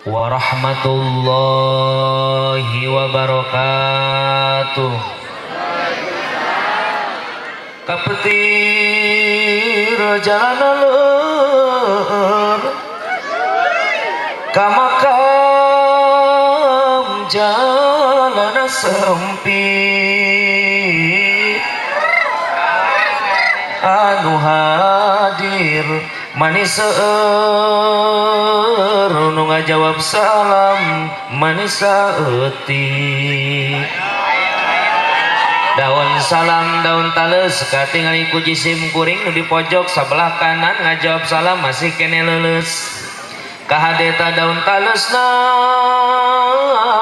Warahmatullahi wabarakatuh. Kapetir jalan alur ka makam, jalan sempit, anu hadir mani seueur, nu ngajawab salam mani saeutik. Daun salam daun tales katingali ku jisim kuring nu di pojok sebelah kanan ngajawab salam masih kene leuleus. Kahadeta daun talesna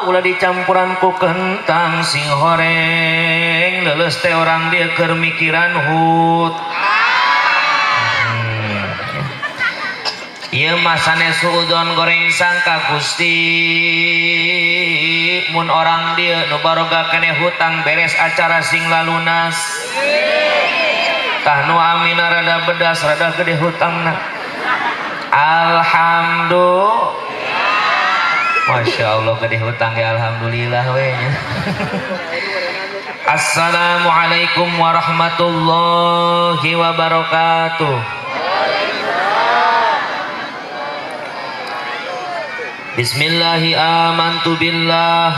ulah dicampuran ku kentang sing horeng leuleus teh, orang dia keur mikiran hut. Ieu mah sanes suudzon, goreng sangka Gusti, mun orang dia nu baroga kene hutang beres acara sing lalunas. Tah, nu amina rada bedas, rada gede hutangna. Alhamdulillah, Masya Allah, gede hutang ya, alhamdulillah we nya. Assalamualaikum warahmatullahi wabarakatuh. Bismillahi amantu billah.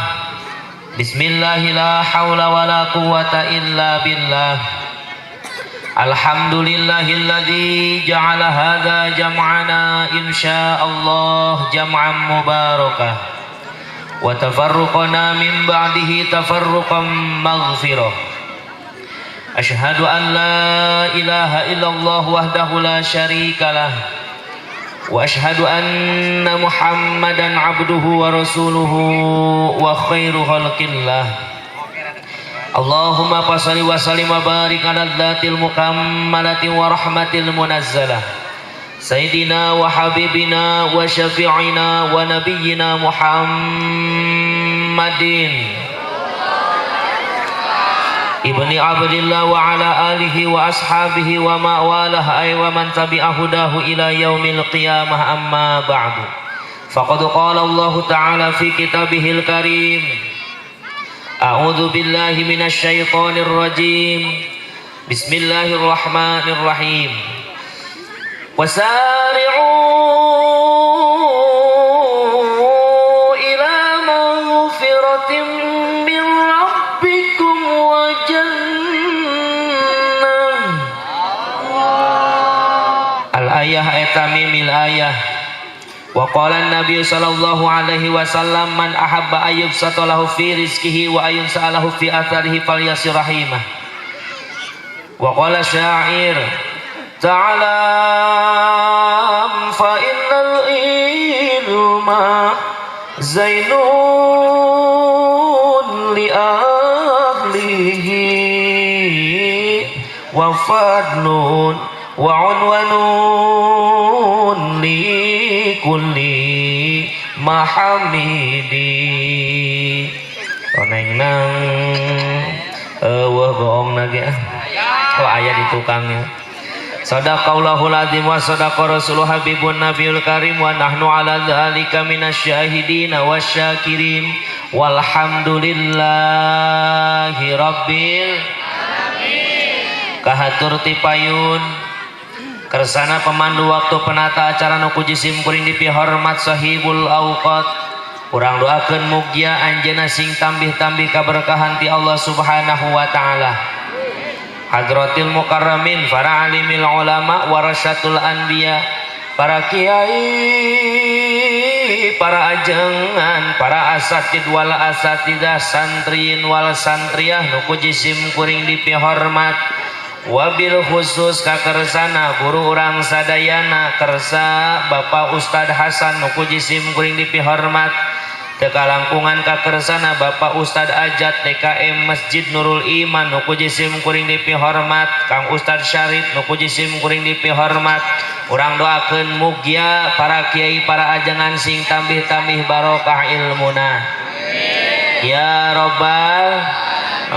Bismillahi la hawla wa la quwata illa billah. Alhamdulillahilladzi ja'ala hadza jam'ana insyaallah jam'an mubarakah wa tafarruqana min ba'dihi tafarruqan maghfirah. Ashhadu an la ilaha illallah wahdahu la syarikalah wa ashhadu anna Muhammadan abduhu wa rasuluhu wa khairu khalqillah. Allahumma fasali wa sallim wa barik ala dzatil mukammalati wa rahmatil munazzalah Sayyidina wa habibina wa syafi'ina wa nabiyyina Muhammadin ibni Abdillah wa ala alihi wa ashabihi wa ma'walah ay wa man tabi'a hudahu ila yaumil qiyamah. Amma ba'du, faqad qala Allah ta'ala fi kitabihil karim. A'udzu billahi minasy syaithanir rajim. Bismillahirrahmanirrahim. Wasari'u ila maghfiratin min rabbikum wa jannah. Al-ayah eta mimil ayah. Wa qala Nabi sallallahu alaihi wasallam, man ahabba ayyub satalahu fi rizqihi wa ayyun sa'alahu fi atharihi falyasir rahimah. Wa qala syair, ta'alam fa innal ilma zainun li ahlihi wa fadlun wa unwanun li kulli mahamidi. Oneng nang eueuh bohong na ge. Oh, aya di tukangnya. Sadaqallahul azim wa sadaqa rasuluh habibun nabiyul karim wa nahnu ala dzalika minasyahidin wasyakirin walhamdulillahi rabbil alamin. Kahatur ti payun kersana pemandu waktu, penata acara nu ku jisim kuring dipihormat, sahibul awqat, urang doakeun mugia anjeunna sing tambih-tambih kaberkahan ti Allah Subhanahu wa taala. Hadratil mukarramin, para alimil ulama, warasatul anbiya, para kiai, para ajengan, para asatid wal asatidah, santriin wal santriah nu ku jisim kuring dipihormat, wabil khusus kakersana guru urang sadayana, kersa Bapak Ustad Hasan nu ku jisim kuring dipihormat, teu kalangkungan kakersana Bapak Ustad Ajat DKM Masjid Nurul Iman nu ku jisim kuring dipihormat, Kang Ustad Syarif nu ku jisim kuring dipihormat. Urang doakeun mugia para kiai, para ajengan sing tambih-tambih barokah ilmuna ya robbal.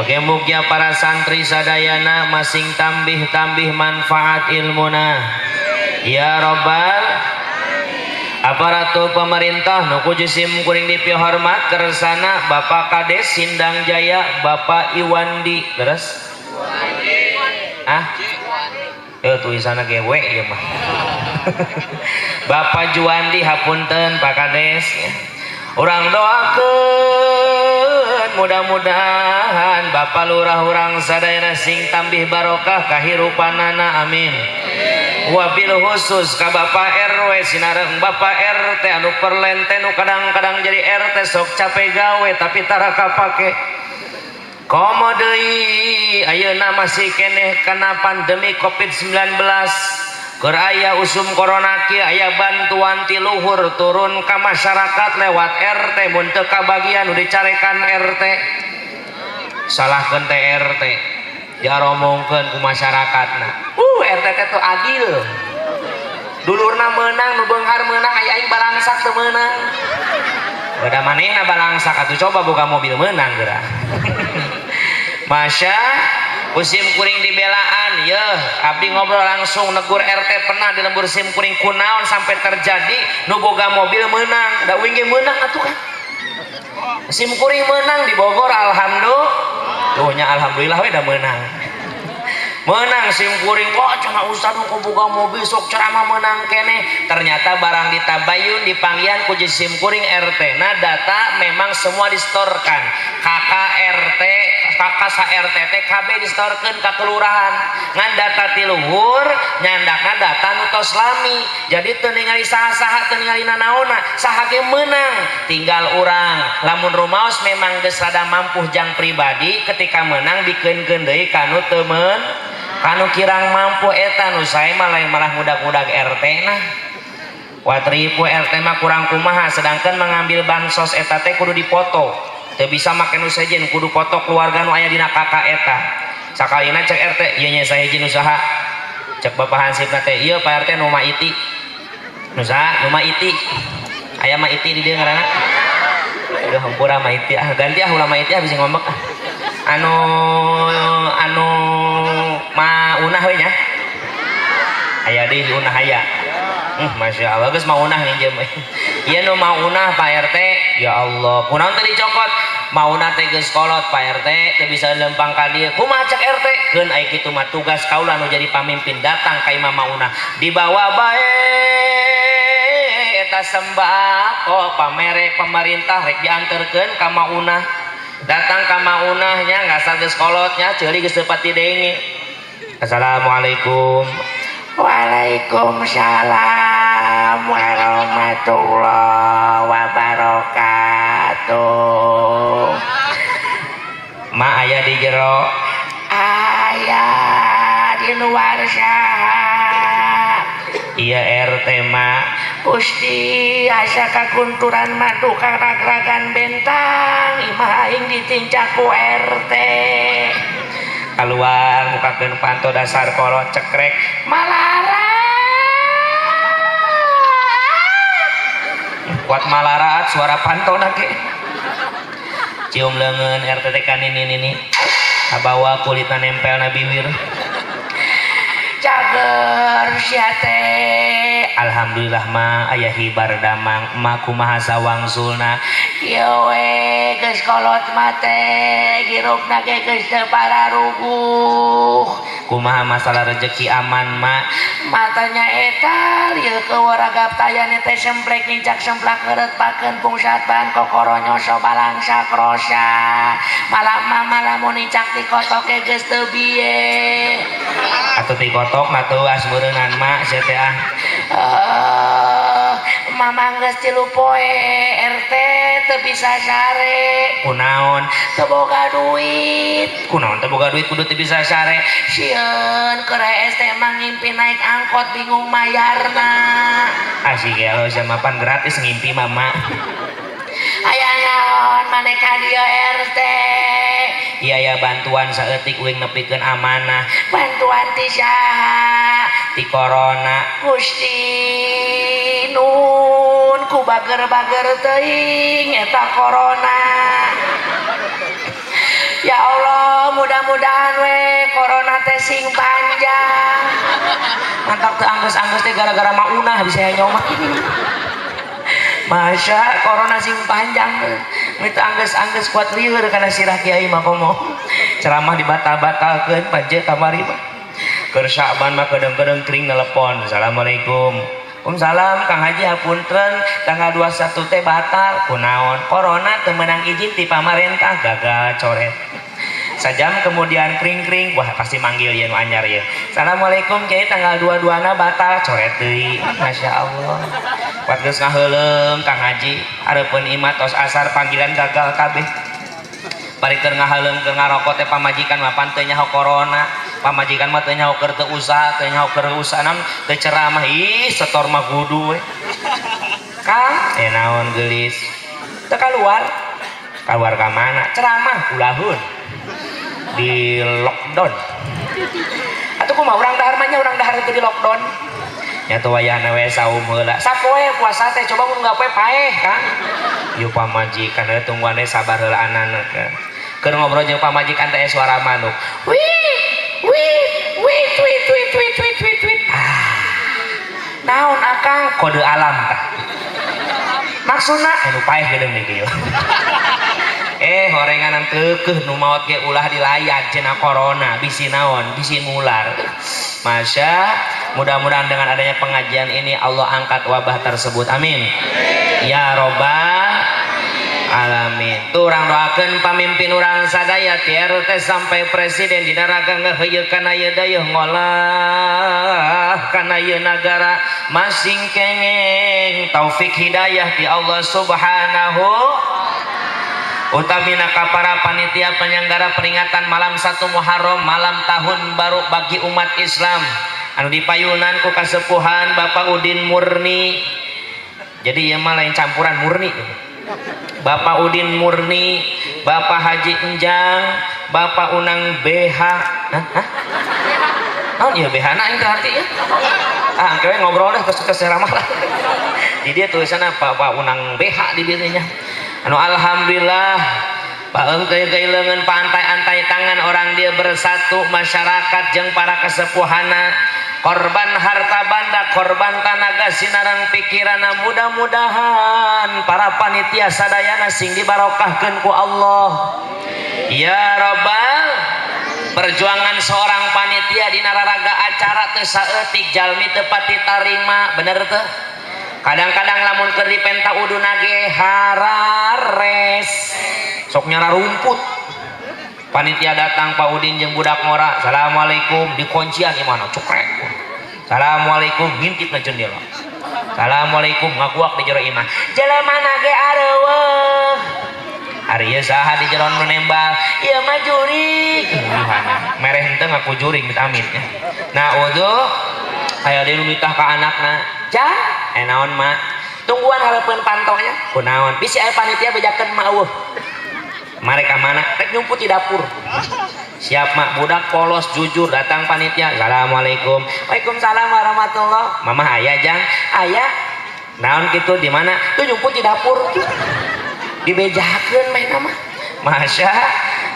Oke, mugia para santri sadayana masing tambih-tambih manfaat ilmuna ya robbal. Aparatur pemerintah nu ku sim kuring dipihormat, kersana Bapak Kades Sindang Jaya, Bapak Iwandi. Terus ah, eh, tulisanna gewe ieu mah. Bapak Juandi, hapunten Pak Kades ya. Urang doakeun mudah-mudahan Bapak Lurah urang sadayana sing tambih barokah kahirupanana, amin. Wabil khusus ka Bapak RW sinareng Bapak RT anu perlenten, nu kadang-kadang jadi RT sok capek gawe tapi tara kapake. Komo deui ayeuna masih keneh kana pandemi Covid-19. Keur aya usum corona kieu, aya bantuan ti luhur turun ka masyarakat lewat RT. Mun teu kabagian, nu dicarekan RT, salahkeun teh RT, diaromongkeun ku masyarakatna, RT teh teu adil, dulurna meunang, nu beunghar meunang, aya aing balangsak teu meunang. Beda manehna balangsak atuh, coba boga mobil meunang geura. Masya sim kuring dibelaan yeuh. Abdi ngobrol langsung negur RT pernah di lembur sim kuring, kunaon sampai terjadi nu boga mobil menang, da uing ge meunang atuh kan. Sim kuring menang di Bogor, alhamdulillah. Tuh nya, alhamdulillah we da menang. Menang sim kuring, wah cenah ustad nu boga mobil sok ceramah menang keneh. Ternyata barang ditabayun, dipanggihan ku sim kuring RT. Nah, data memang semua distorkan. KK RT, KK sa RT teh KB distorkeun ka kelurahan. Ngan data ti luhur nyandakna data nu tos lami. Jadi teu ningali saha-saha, teu ningali nanaonna, saha ge meunang. Tinggal urang lamun rumaos memang geus rada mampu jang pribadi, ketika menang dikeunkeun deui kanu teu meun, kanu kirang mampu. Eta nu sae mah, lain malah ngudag-ngudag RT. Nah, watripu RT mah kurang kumaha, sedangkan mengambil bansos eta teh kudu dipoto, teu bisa make nu sejen, kudu foto keluarga nu aya dina KK eta. Sakalina cek RT ieu nya sahiji nu saha, cek Bapak Hansip teh, ieu Pak RT nu Maiti, nu saha nu Maiti, aya Maiti di dieu ngaranna. Aduh, hampura Maiti, ah ganti ah, ulah Maiti ah, bisa ngomong ah. Anu anu Maunah we nya, aya deui Unah aya. Masya Allah, geus Maunah nginjem. Ieu nu Maunah, Pak RT, ya Allah. Kunaon teh dicokot? Maunah teh geus kolot, Pak RT, teu bisa lempang ka dieu. Kumaha cek RT? Keun ai kitu mah tugas kaula nu jadi pamimpin datang ka imah Maunah. Dibawa bae eta sembako pamere pemerintah rek dianterkeun ka Maunah. Datang ka Maunahnya, ngasal geus kolotnya, ceuli geus teu pati denge. Assalamualaikum. Waalaikumsalam warahmatullahi wabarakatuh. Ma aya di jero? Aya di luar saha? Iya RT, Ma. Gusti, asa kagunturan madu karagragan bentang, imah aing ditincak ku RT. Keluar mukakeun panto, dasar kolot cekrek malara kuat malaraat suara panto ge cium leungeun RT teh kan ini ini kabawa kulitna nempel na bibir. Cager sia teh? Alhamdulillah ma, aya hibar damang. Ma kumaha sawangsulna? Kieu we, geus kolot mah teh hirupna ge geus teu pararuguh. Kumaha masalah rezeki, aman ma? Matanya eta lieu kewaragap tayane teh semplek nincak semplak ngeureut pakeun pungsat bahan kokoro nyoso balangsak rosa malah mama lamun nincak ti kotok ge geus teu biye. Atuh ti kotok mah teuas meureunnan ma sia teh ah. Mama geus 3 poe RT teu bisa sare. Kunaon? Teu boga duit. Kunaon teu boga duit kudu teu bisa sare? Sieun keur hese teh mah ngimpi naik angkot bingung mayarna. Asik ya lo sama pan gratis ngimpi mama. Aya naon maneh ka dieu RT? Iya ya, bantuan saeutik uing nepikeun amanah. Bantuan ti saha? Ti corona. Gusti nun ku bager-bager teuing eta corona. Ya Allah, mudah-mudahan we corona teh sing panjang. Mantap teu anggeus-anggeus teh gara-gara Maunah bisa nyomah. Masya corona sing panjang. Itu angges-angges kuat lieur kana sirah kiai mah komo. Ceramah dibatal-batalkeun panje kamari mah. Keur Sya'ban mah kedeng-kedeng kring telepon. Assalamualaikum. Waalaikumsalam Kang Haji, hapunten, tanggal 21 teh batal. Kunaon? Corona, teu meunang izin ti pamarentah, gagal coret. Sajam kemudian kring-kring, wah pasti manggil ya nu anyar ya. Assalamualaikum Kiai, tanggal 22 na batal, coret deui. Masya Allah. Wat geus ngaheuleung Kang Haji, hareupeun imah tos asar, panggilan gagal kabeh. Bari keur ngaheuleung, keur ngarokok teh, pamajikan mah pan teu nyaho corona. Pamajikan mah teu nyaho keur teu usaha, teu nyaho keur usaha nam teu ceramah, ih setor mah kudu we. Kang, eh naon geulis? Teu keluar. Keluar ka mana? Ceramah ulahun. Di lockdown. Atuh kumaha urang dahar mah nya, urang dahar itu di lockdown. Nya tuh wayahna we saum heula. Sapoe puasa teh, coba mun poe paeh, Kang. Yeuh pamajikan we tungguan sabar heula anak. Keur ngobrol jeung pamajikan teh suara manuk. Wih, wih, wih, wih, wih, wih, wih, wih, wih. Ah. Naon akang? Kode alam tah. Maksudna anu paeh geudeung nih kieu. Eh horenganan keukeuh nu maot ge ulah dilayat cenah corona, bisi naon, bisi nular. Masya, mudah-mudahan dengan adanya pengajian ini Allah angkat wabah tersebut. Amin. Ya robbal alamin. Tuh urang doakeun pamimpin urang sadaya ti RT sampai presiden dina raga ngaheuyeun kana ieu dayeuh, ngolah kana ieu nagara, masing kengeng taufik hidayah ti Allah Subhanahu. Utamina ka para panitia penyelenggara peringatan malam 1 Muharram, malam tahun baru bagi umat Islam, anu dipayunan ku kasepuhan Bapak Udin Murni. Jadi ieu mah lain campuran murni. Bapak Udin Murni, Bapak Haji Enjang, Bapak Unang BH. Hah? Hah? Naon ieu BH na aing teu arti ya? Ah, engke we ngobrol deh ke ceramah lah. Di dia tulisanna Pak Unang BH di dieu nya. Anu alhamdulillah Pak engke leungeun pantai-antai tangan orang dia bersatu masyarakat jeung para kesepuhana, korban harta banda, korban tanaga sinareng pikirana. Mudah-mudahan para panitia sadayana sing dibarokahkeun ku Allah ya robbal. Perjuangan seorang panitia di nararaga acara teu saeutik, jalmi teu pati tarima, bener teu? Kadang-kadang lamun keur dipenta uduna ge harares, sok nyara rumput. Panitia datang, Pak Udin jeung budak ngora, assalamualaikum, dikuncian imahna, cukrek. Assalamualaikum, ngintip na jendela. Assalamualaikum, ngaguak di jero imah, jelema ge areuweuh. Ari ieu saha di jero nu nembal? Ieu mah jurig. Gimana mereh henteu ngaku jurig, amit amit ya. Nah udu aya deui nu nitah ka anakna, "Jang, eh naon mak?" "Tungguan hareupeun pantonya." "Kunaon?" "Bisi aya panitia bejakeun mak euweuh." "Mereka mana?" "Rek nyumput di dapur." "Siap mak." Budak polos jujur. Datang panitia, assalamualaikum. Waalaikumsalam warahmatullah. Mama ayah jang? Ayah naon gitu, di mana tuh? Nyumput di dapur. Dibejakeun meh nama. Masya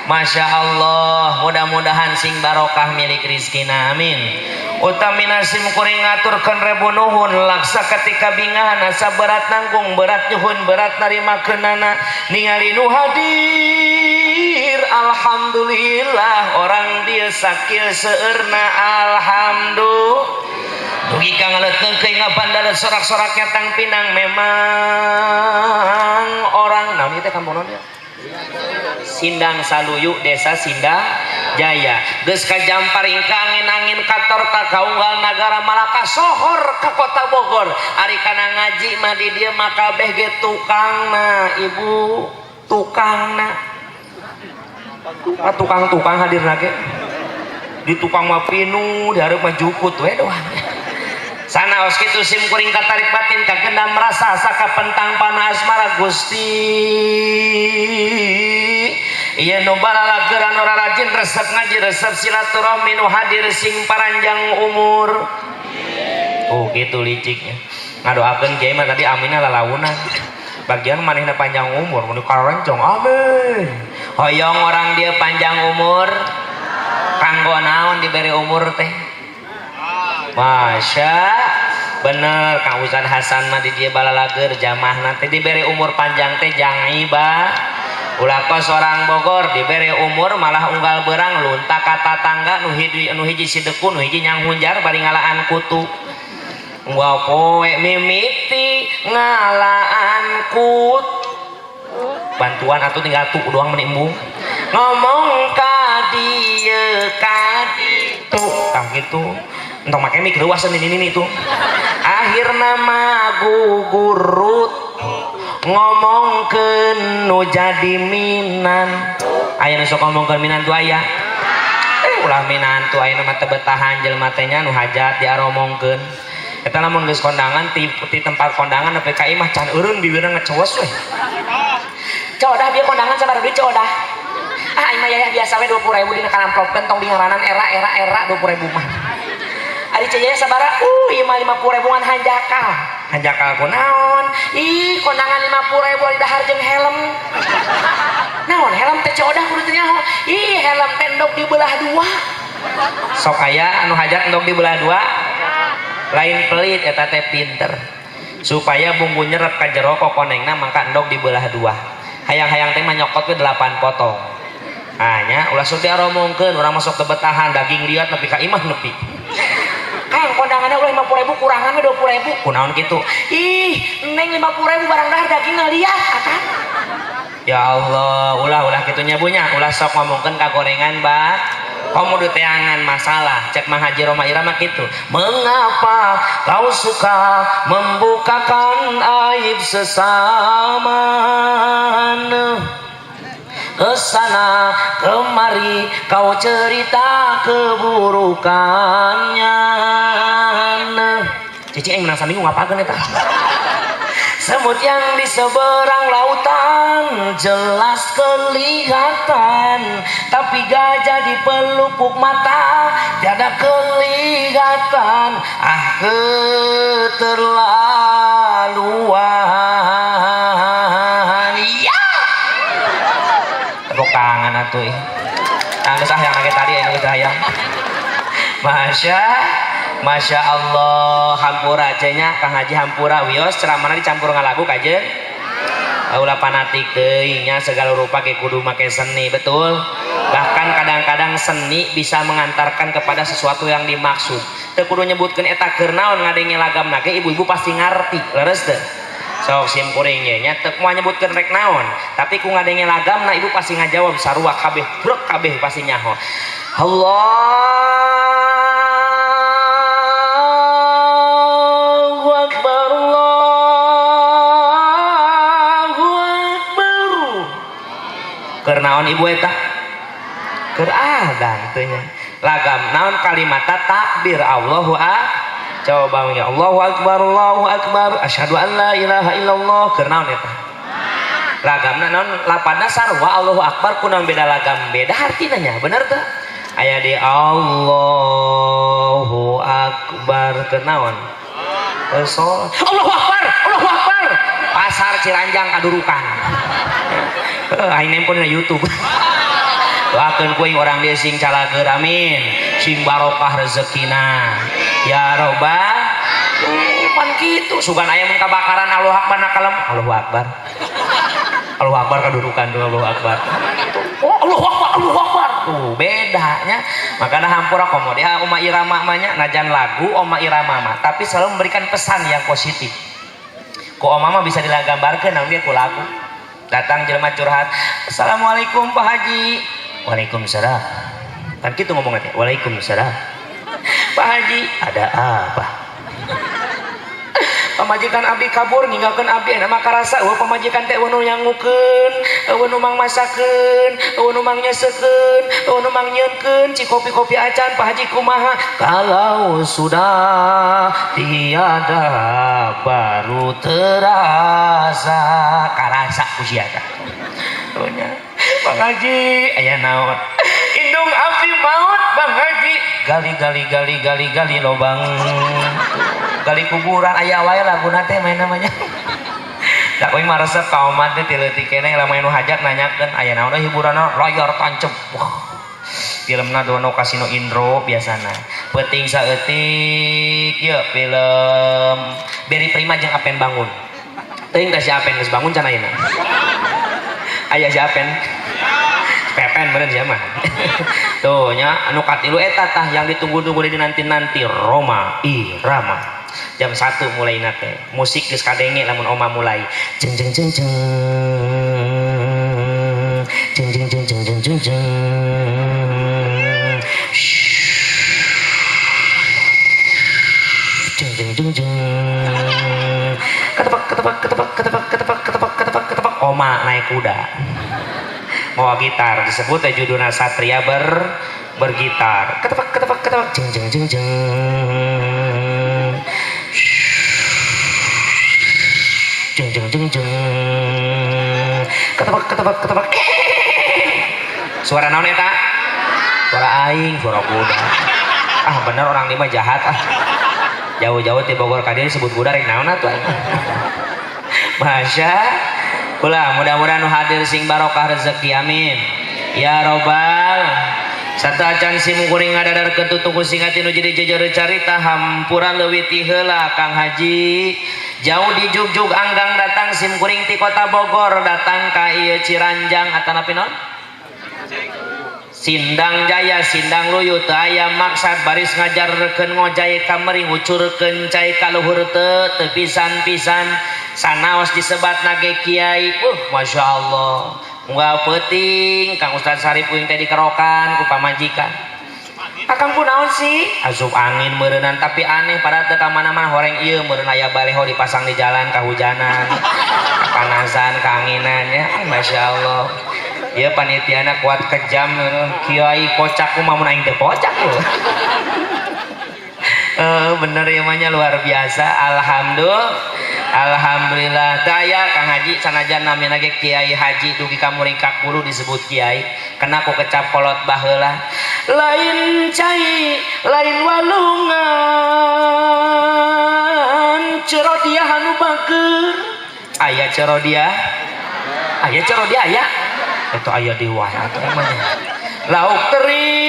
Masya Allah, mudah-mudahan sing barokah milik rizkina, amin. Utamina sim kuring ngaturkeun rebu nuhun laksa ketika bingahan, asa berat nanggung, berat nyuhun, berat narima keunana ningali nu hadir. Alhamdulillah orang dia sakil seueurna, alhamdulillah. Dugi ka ngaleutkeun ngabandal sorak-soraknya tang pinang. Memang orang naon ieu teh, kampung naon ya? Sindang Saluyu, Desa Sindang Jaya. Geus kajampar ingka angin-angin kator ka kaunggal nagara Malaka, sohor ka kota Bogor. Ari kana ngaji mah di dieu mah kabeh ge tukangna, ibu tukangna. Ah, tukang-tukang hadirna ge di tukang mah pinu, di hareup mah jukut we doang. Sanaos kitu sim kuring katarik batin, kagendam rasa sakapentang panas asmara Gusti. Ieu nu balalageran, ora rajin, resep ngaji, resep silaturahmi, nu hadir sing paranjang umur. Oh gitu liciknya ngadoakeun kiai mah tadi aminna lalaunan, bagian manehna panjang umur mun kararencong amin. Hoyong orang dia panjang umur, kanggo naon diberi umur teh? Masya Bener Kang Ustad Hasan mah di dieu balalager jamahna teh dibere umur panjang teh jang iba. Ulah kos orang Bogor dibere umur malah unggal berang lunta ka tatangga nu hiji, nu hiji sideku, nu hiji nyanghunjar bari ngalaan kutu. Unggal poe mimiti ngalaan kutu, bantuan atuh tinggal tuh doang menimbung ngomong ka dieu ka ditu tah gitu, entong make mik reuaseun ini tuh. Akhirna mah gugurut ngomongkeun nu jadi minantu. Aya nu sok ngomongkeun minantu aya? Ulah minantu, ayeuna mah teu betahan jelema teh nya, nu hajat diaromongkeun. Eta lamun geus kondangan ti tempat kondangan nepi ka imah can eureun bibirna ngecewes we. Ceu Odah, bieu kondangan sabaraha duit, Ceu Odah? Ah, aing mah yayah biasa we, 20.000 dina kalamplopkeun, tong dingaranan, era era era 20.000 mah. Ari Ceu Yayah sabaraha? Ieu mah 50.000 ngan hanjakal. Hanjakal ku naon? Ih, kondangan 50.000 ari dahar jeung helm. Naon helm teh, Ceu Odah, kudu teu nyaho? Ih, helm teh endog dibelah dua. Sok aya anu hajat endog dibelah dua? Lain pelit eta teh, pinter. Supaya bumbu nyerep ka jero kokonengna, maka endog dibelah dua. Hayang-hayang teh mah nyokot we 8 potong. Hanya ulah sok diaromongkeun, urang masuk ke betahan daging liat nepi ka imah nepi. Kang, kondangannya ulah 50.000, kurangan we 20.000. Kunaon kitu? Ih, neng 50.000 barang dahar daging ngaliat akang. Ya Allah, ulah ulah kitu nya bunya, ulah sok ngomongkeun ka gorengan ba. Komo teangan masalah, cek Mang Haji Rhoma Irama kitu. Mengapa kau suka membukakan aib sesama? Kesana kemari kau cerita keburukannya. Cici aing menang saminggu ngapakeun eta? Semut yang di seberang lautan jelas kelihatan, tapi gajah di pelupuk mata tiada kelihatan. Ah, keterlaluan. Ya, tepuk tangan atuh ih. Tangis ah yang lagi tadi ini hayang. Masya Masya Allah, hampura nya Kang Haji, hampura wios ceramahna dicampur ngalagu kajen. Ulah fanatik teuing nya, segala rupa ge kudu make seni, betul. Bahkan kadang-kadang seni bisa mengantarkan kepada sesuatu yang dimaksud. Teu kudu nyebutkeun eta keur naon, ngadenge lagamna ge ibu-ibu pasti ngarti, leres teu? Sok sim kuring ye nya, teu moal nyebutkeun rek naon, tapi ku ngadenge lagamna ibu pasti ngajawab sarua kabeh, brek kabeh pasti nyaho. Allahu Akbar, Allahu Akbar. Keur naon ibu eta? Keur adan teh nya. Lagam naon kalimat takbir Allahu akbar. Coba ya, Allahu Akbar, Allahu Akbar, asyhadu an la ilaha illallah. Keur naon eta? Lagamna naon, lapadna sarua Allahu Akbar, kunaon beda lagam beda artina nya, bener teu? Aya di Allahu Akbar keur naon? Salat. Allahu Akbar, Allahu Akbar. Pasar Ciranjang kadurukan. Aing nempel na YouTube. Doakeun kuing orang dia sing calageur, amin. Sing barokah rezekina. Ya robbal pan kitu sugan aya mun kabakaran Allahu Akbar nakalem Allahu Akbar. Allahu Akbar kadurukan tuh Allahu Akbar. Oh, Allahu Akbar, Allahu Akbar. Tuh bedanya. Makanya hampura komo dia Oma Irama mah nya, najan lagu Oma Irama mah, tapi selalu memberikan pesan yang positif. Ku Oma mah bisa digambarkeun naon ge ku lagu. Datang jelema curhat, "Assalamualaikum, Pak Haji." "Waalaikumsalam." Kan gitu ngomongnya teh. "Waalaikumsalam. Pak Haji, ada apa?" "Pamajikan abdi kabur ninggalkeun abdi, enak mah karasa eueuh pamajikan teh, eueuh nu nyangukeun, eueuh nu mangmasakeun, eueuh nu mangnyeuseukeun, eueuh nu mangnyieunkeun ci kopi-kopi acan. Pak Haji, kumaha?" "Kalau sudah tiada baru terasa." Karasa ku sia tah. Nya, Pak Haji, aya naon? "Indung abdi maut, Bang Haji." Gali gali gali gali gali lobang, gali kuburan. Aya wae laguna teh main namanya. Da kuing mah resep ka omat teh ti leutik keneh, lamun nu hajat nanyakeun aya naon hiburan, layar tancep. Wah. Filmna Dono Kasino Indro biasana. Peuting saeutik ieu film Barry Prima jeung Apen Bangun. Teuing teh si Apen geus bangun can ayeuna. Aya si Apen. Pepen meureun sia mah. Tuh nya anu katilu eta tah yang ditunggu-tunggu di nanti-nanti Rhoma Irama. Jam 1 mulai nate. Musik geus kadenge lamun oma mulai. Jeng jeng jeng jeng. Jeng jeng jeng jeng jeng jeng jeng. Jeng jeng jeng jeng. Ketepak ketepak ketepak ketepak ketepak ketepak ketepak ketepak oma naik kuda. Bawa gitar disebut teh judulna Satria bergitar. Ketepak ketepak ketepak jeng jeng jeng jeng. Jeng jeng jeng jeng. Ketepak ketepak ketepak. Suara naon eta? Suara aing, suara kuda. Ah bener orang lima jahat ah. Jauh-jauh ti Bogor ka dieu disebut kuda rek naon atuh aing. Masya Allah, mudah-mudahan nu hadir sing barokah rezeki, amin. Ya robbal. Satu acan sim kuring ngadadarkeun tutuku sing ati nu jadi jejer carita hampura leuwih ti heula Kang Haji. Jauh di jugjug anggang datang sim kuring ti kota Bogor datang ka ieu Ciranjang atanapi naon? Sindang Jaya, Sindang Luyu teu aya maksad baris ngajarkeun ngojay ka meri ngucurkeun cai ka luhur teu teu pisan-pisan sanaos disebatna ge kiai. Masya Allah. Unggal peuting Kang Ustaz Sarip uing teh dikerokan ku pamajikan. Akang kunaon sih? Asup angin meureunnan tapi aneh pada teu ka mana-mana horeng ieu meureun aya baleho dipasang di jalan kahujanan, kapanasan, kaanginan ya. Masya Allah. Ieu panitiana kuat kejam kiai kocak kumaha mun aing teu kocak ieu. Bener ya mah luar biasa. Alhamdulillah. Alhamdulillah daya Kang Haji sanajan namina ge Kiai Haji dugi ka muringkak bulu disebut kiai. Kena ku kecap kolot baheula. Lain cai, lain walungan, cerodiah anu bager. Aya cerodiah? Aya cerodiah aya? Itu aya di wae atuh emangnya. Lauk teri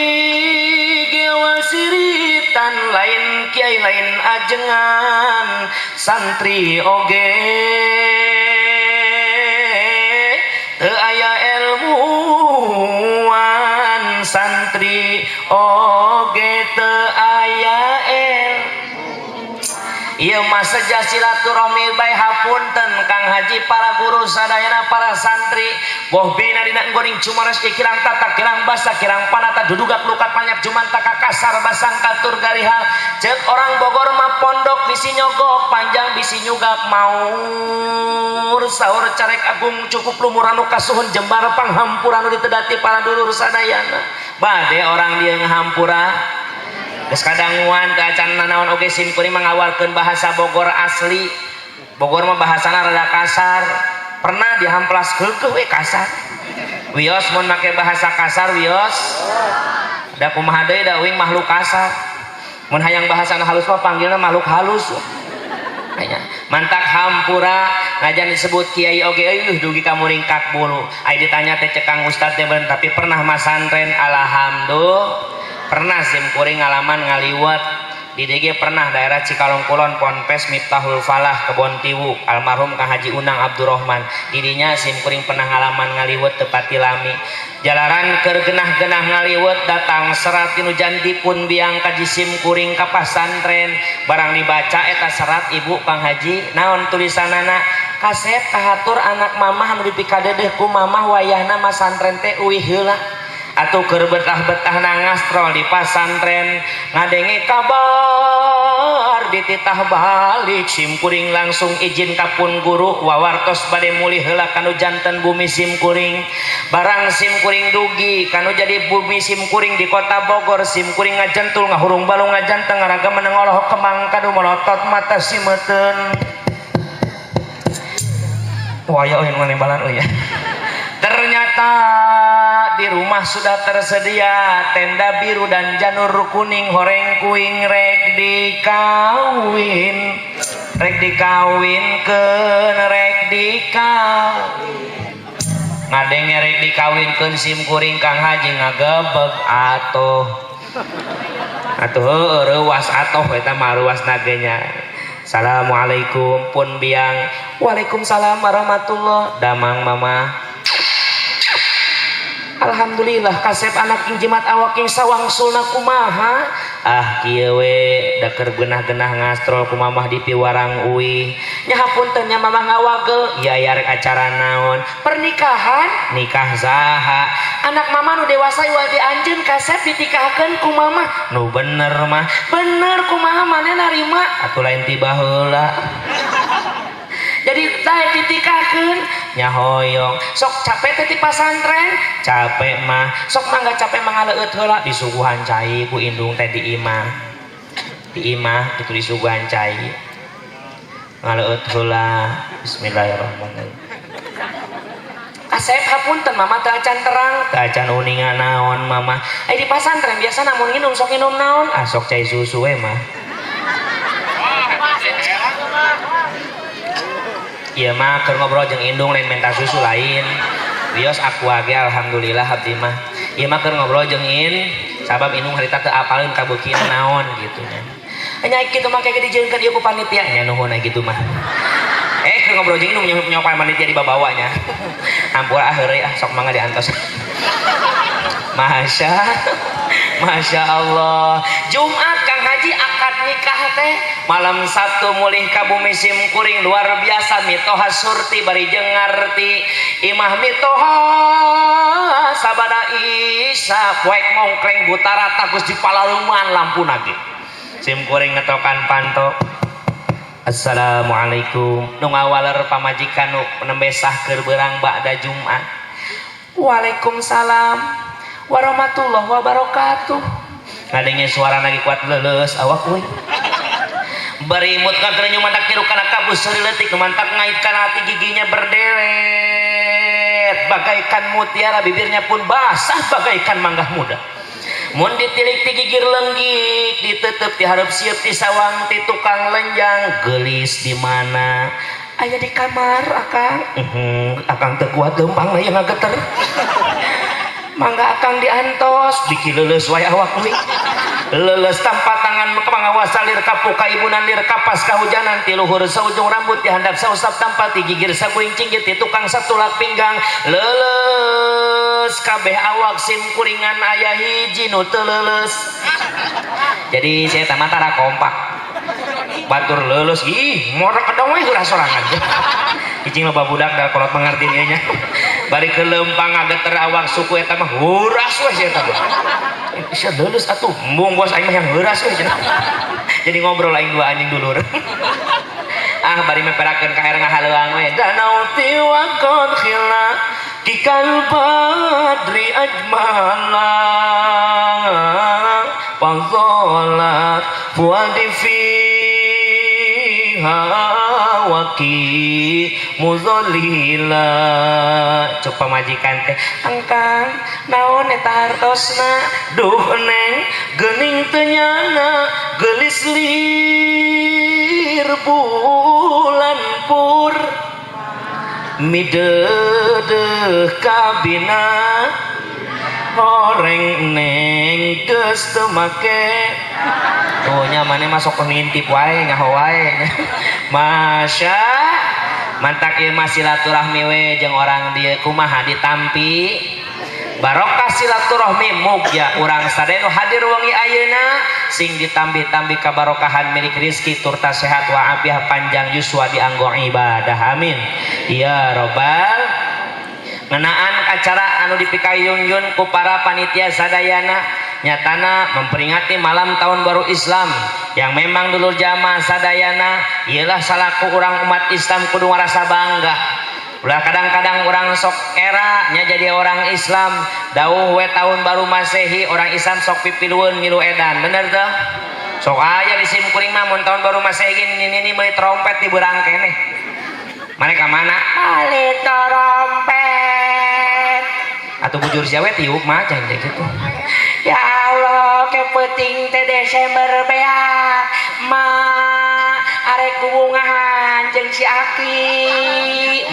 siritan lain kiai lain ajengan santri oge teu aya ilmuwan santri oge teu aya ilmu. Ieu mah seja silaturahmi bae hapunten Kang Haji para guru sadayana para santri boh bina dina enggoning cumaros kirang tata kirang basa kirang panata dudugak lukat banyak jumanta kasar basang katur garihal cek orang Bogor mah pondok bisi nyogok panjang bisi nyugak maur sahur carek agung cukup lumur anu kasuhun jembar panghampura anu ditedati para dulur sadayana bade orang dia ngahampura. Geus kadanguan teu acan nanaon oge sim kuring mangawalkeun bahasa Bogor asli. Bogor mah bahasana rada kasar. Pernah dihamplas keukeuh we kasar. Wios mun make bahasa kasar wios. Da kumaha deui da uing makhluk kasar. Mun hayang bahasana halus mah panggilna makhluk halus. Aya mantak hampura ngajan disebut kiai oge eueuh dugi ka muringkak bulu. Ai ditanya teh cek Kang Ustad teh tapi pernah masantren alhamdulillah. Pernah sim kuring ngalaman ngaliwat di DG pernah daerah Cikalong Kulon Ponpes Miftahul Falah Kebon Tiwu almarhum Kang Haji Unang Abdurrahman didinya sim kuring pernah ngalaman ngaliwat tepati lami jalaran keur genah-genah ngaliwat datang serat tinu janti pun biang kaji sim kuring ka pasantren barang dibaca eta serat ibu Kang Haji naon tulisanana kasep kahatur anak mamah anu dipikadedeh ku mamah wayahna masantren teh uih heula atuh keur betah-betah nangastrol di pasantren ngadenge kabar dititah balik sim kuring langsung izin ka pun guru wawartos bade mulih heula kanu janten bumi sim kuring barang sim kuring dugi kanu jadi bumi sim kuring di kota Bogor sim kuring ngajentul ngahurung balung ngajanteng ngaraga menengolohok kemang kadu melotot mata simeuten waya euy nu nembalan euy. Ternyata di rumah sudah tersedia tenda biru dan janur kuning horeng kuing rek dikawin rek dikawinkeun rek dikawin. Ngadenge rek dikawinkeun sim kuring Kang Haji ngagebeg atuh. Atuh heueuh reuas atoh eta mah reuasna ge nya. Assalamualaikum pun biang. Waalaikumsalam warahmatullah. Damang mama. Alhamdulillah kasep anak jimat awak yang sawangsulna kumaha. Ah kieu we da keur genah-genah ngastrol ku mamah di piwarang uih. Nya hapunten nya mamah ngawagel. Iya ya rek acara naon? Pernikahan? Nikah saha? Anak mama nu dewasa iwal di anjeun kasep ditikahkeun ku mamah. Nu bener mah. Bener kumaha maneh narima? Atuh lain tiba heula. Jadi daek ditikahkeun nya hoyong. Sok capek teh ti pasantren? Capek mah. Sok mangga capek mah ngaleueut heula disuguhan cai ku indung teh di imah. Di imah kitu disuguhan cai. Ngaleueut heula. Bismillahirrahmanirrahim. Asep hapunten mama teu acan terang, teu acan uninga naon mama. Eh di pasantren biasa namun nginum sok nginum naon? Ah sok cai susu we mah. Ieu mah keur ngobrol jeung indung lain minta susu lain. Wios aku ge alhamdulillah abdi mah. Ieu mah keur ngobrol jeung in sabab indung harita teu apaleun kabeukina naon gitu nya. Nya kitu mah kayak dijeunkeun ieu ku panitia nya nuhun kitu mah. Eh keur ngobrol jeung indung nyopan panitia di babawanya. Ampura ah heureuy ah sok mangga diantos. Masya Masya Allah. Jumat Kang Haji akad nikah teh malam Sabtu mulih ka bumi sim kuring luar biasa mitoha surti bari jeung ngarti imah mitoha sabada isa poek mongkleng butara tagus di palaluman lampuna ge sim kuring ngetokan panto. Assalamualaikum nu ngawaler pamajikan nu nembe sah keur beurang ba'da Jumat. Waalaikumsalam warahmatullahi wabarakatuh. Ngadenge suara lagi kuat leuleus awak we. Berimut ka kerenyum mantak tiru kana kabus seuri leutik mantak ngait kana hati giginya berderet bagaikan mutiara bibirnya pun basah bagaikan manggah muda. Mun ditilik ti gigir lenggik ditetep ti hareup sieup ti sawang ti tukang lenjang geulis di mana? Aya di kamar akang. Akang teu kuat leumpang aya ngageter. Mangga akang diantos dikileuleus wae awak we. Leuleus tanpa tangan pangawas lir kapuka ibunan lir kapas kahujanan ti luhur saujung rambut di handap sausap tanpa ti gigir saguing cinggit ti tukang satulak pinggang leuleus kabeh awak sim kuringan aya hiji nu teu leuleus. Jadi saya mah tara kompak. Batur leuleus ih morok kedong we heuras sorangan. Cicing loba budak da kolot mengerti ieu nya. Bari ke leumpang ngageter awak suku eta mah heuras we sia eta mah. Sia leuleus atuh embung bos aing mah yang heuras we cenah. Jadi ngobrol aing dua anjing dulur. Ah bari meperakeun ka air ngahaleuang we. Danau tiwakon khila kikal badri ajmala fadhalat fuadi fiha waki muzallila. Cuk pamajikan teh engkang naon eta hartosna duh neng geuning teu nyana geulis lir bulan pur midedeuh kabina horeng neng geus teu make. Tuh nya maneh masuk ngintip wae nyaho wae. Masya mantak ieu mah silaturahmi we jeung orang dieu kumaha ditampi barokah silaturahmi mugia urang sadaya nu hadir wengi ayeuna sing ditambih-tambih kabarokahan milik rizki turta sehat wa afiah panjang yuswa dianggo ibadah amin ya robbal. Ngenaan acara anu dipikayun-yun ku para panitia sadayana nyatana memperingati malam tahun baru Islam yang memang dulur jamaah sadayana ialah salaku orang umat Islam kudu ngarasa bangga. Ulah kadang-kadang orang sok era nya jadi orang Islam dauh we tahun baru Masehi orang Islam sok pipilueun milu edan bener teu? Sok aya di sim kuring mah mun tahun baru Masehi gini nini meuli trompet di beurang keneh. Mane ka mana? Bali trompet. Atuh bujur sia we tiup mah ceng teh kitu. Ya Allah, ke peuting teh Desember bea. Ma Arek kubungahan jeung si Aki.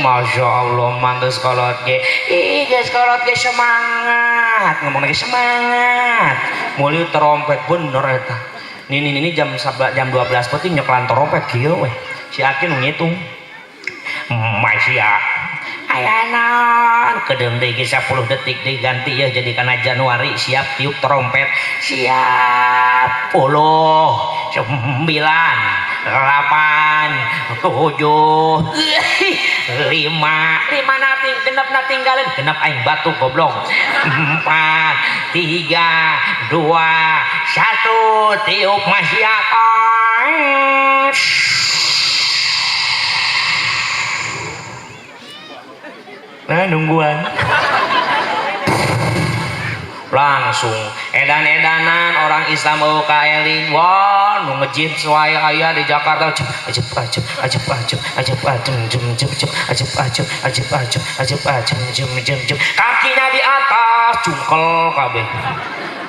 Masya Allah, mangga kolot ge. Ih, geus kolot ge semangat. Ngomong lagi semangat. Meuli trompet bener eta. Nini nini jam 11, jam 12 peuting nyekelan trompet kieu weh. Si Aki nu ngitung. Masya aya naon kedeung deui ge 10 detik diganti ya jadi kana Januari siap tiup trompet siap 10 9 8 7 5 5 nating genep natinggalin genep aing batuk goblok 4 3 2 1 tiup masya. Nah, nungguan langsung edan-edanan orang Islam kaeling wah nu ngejip wae aya di Jakarta acep acep acep acep acep acep acep jem jem jem acep acep acep acep acep acep jem jem jem kakinya di atas cungkel kabeh.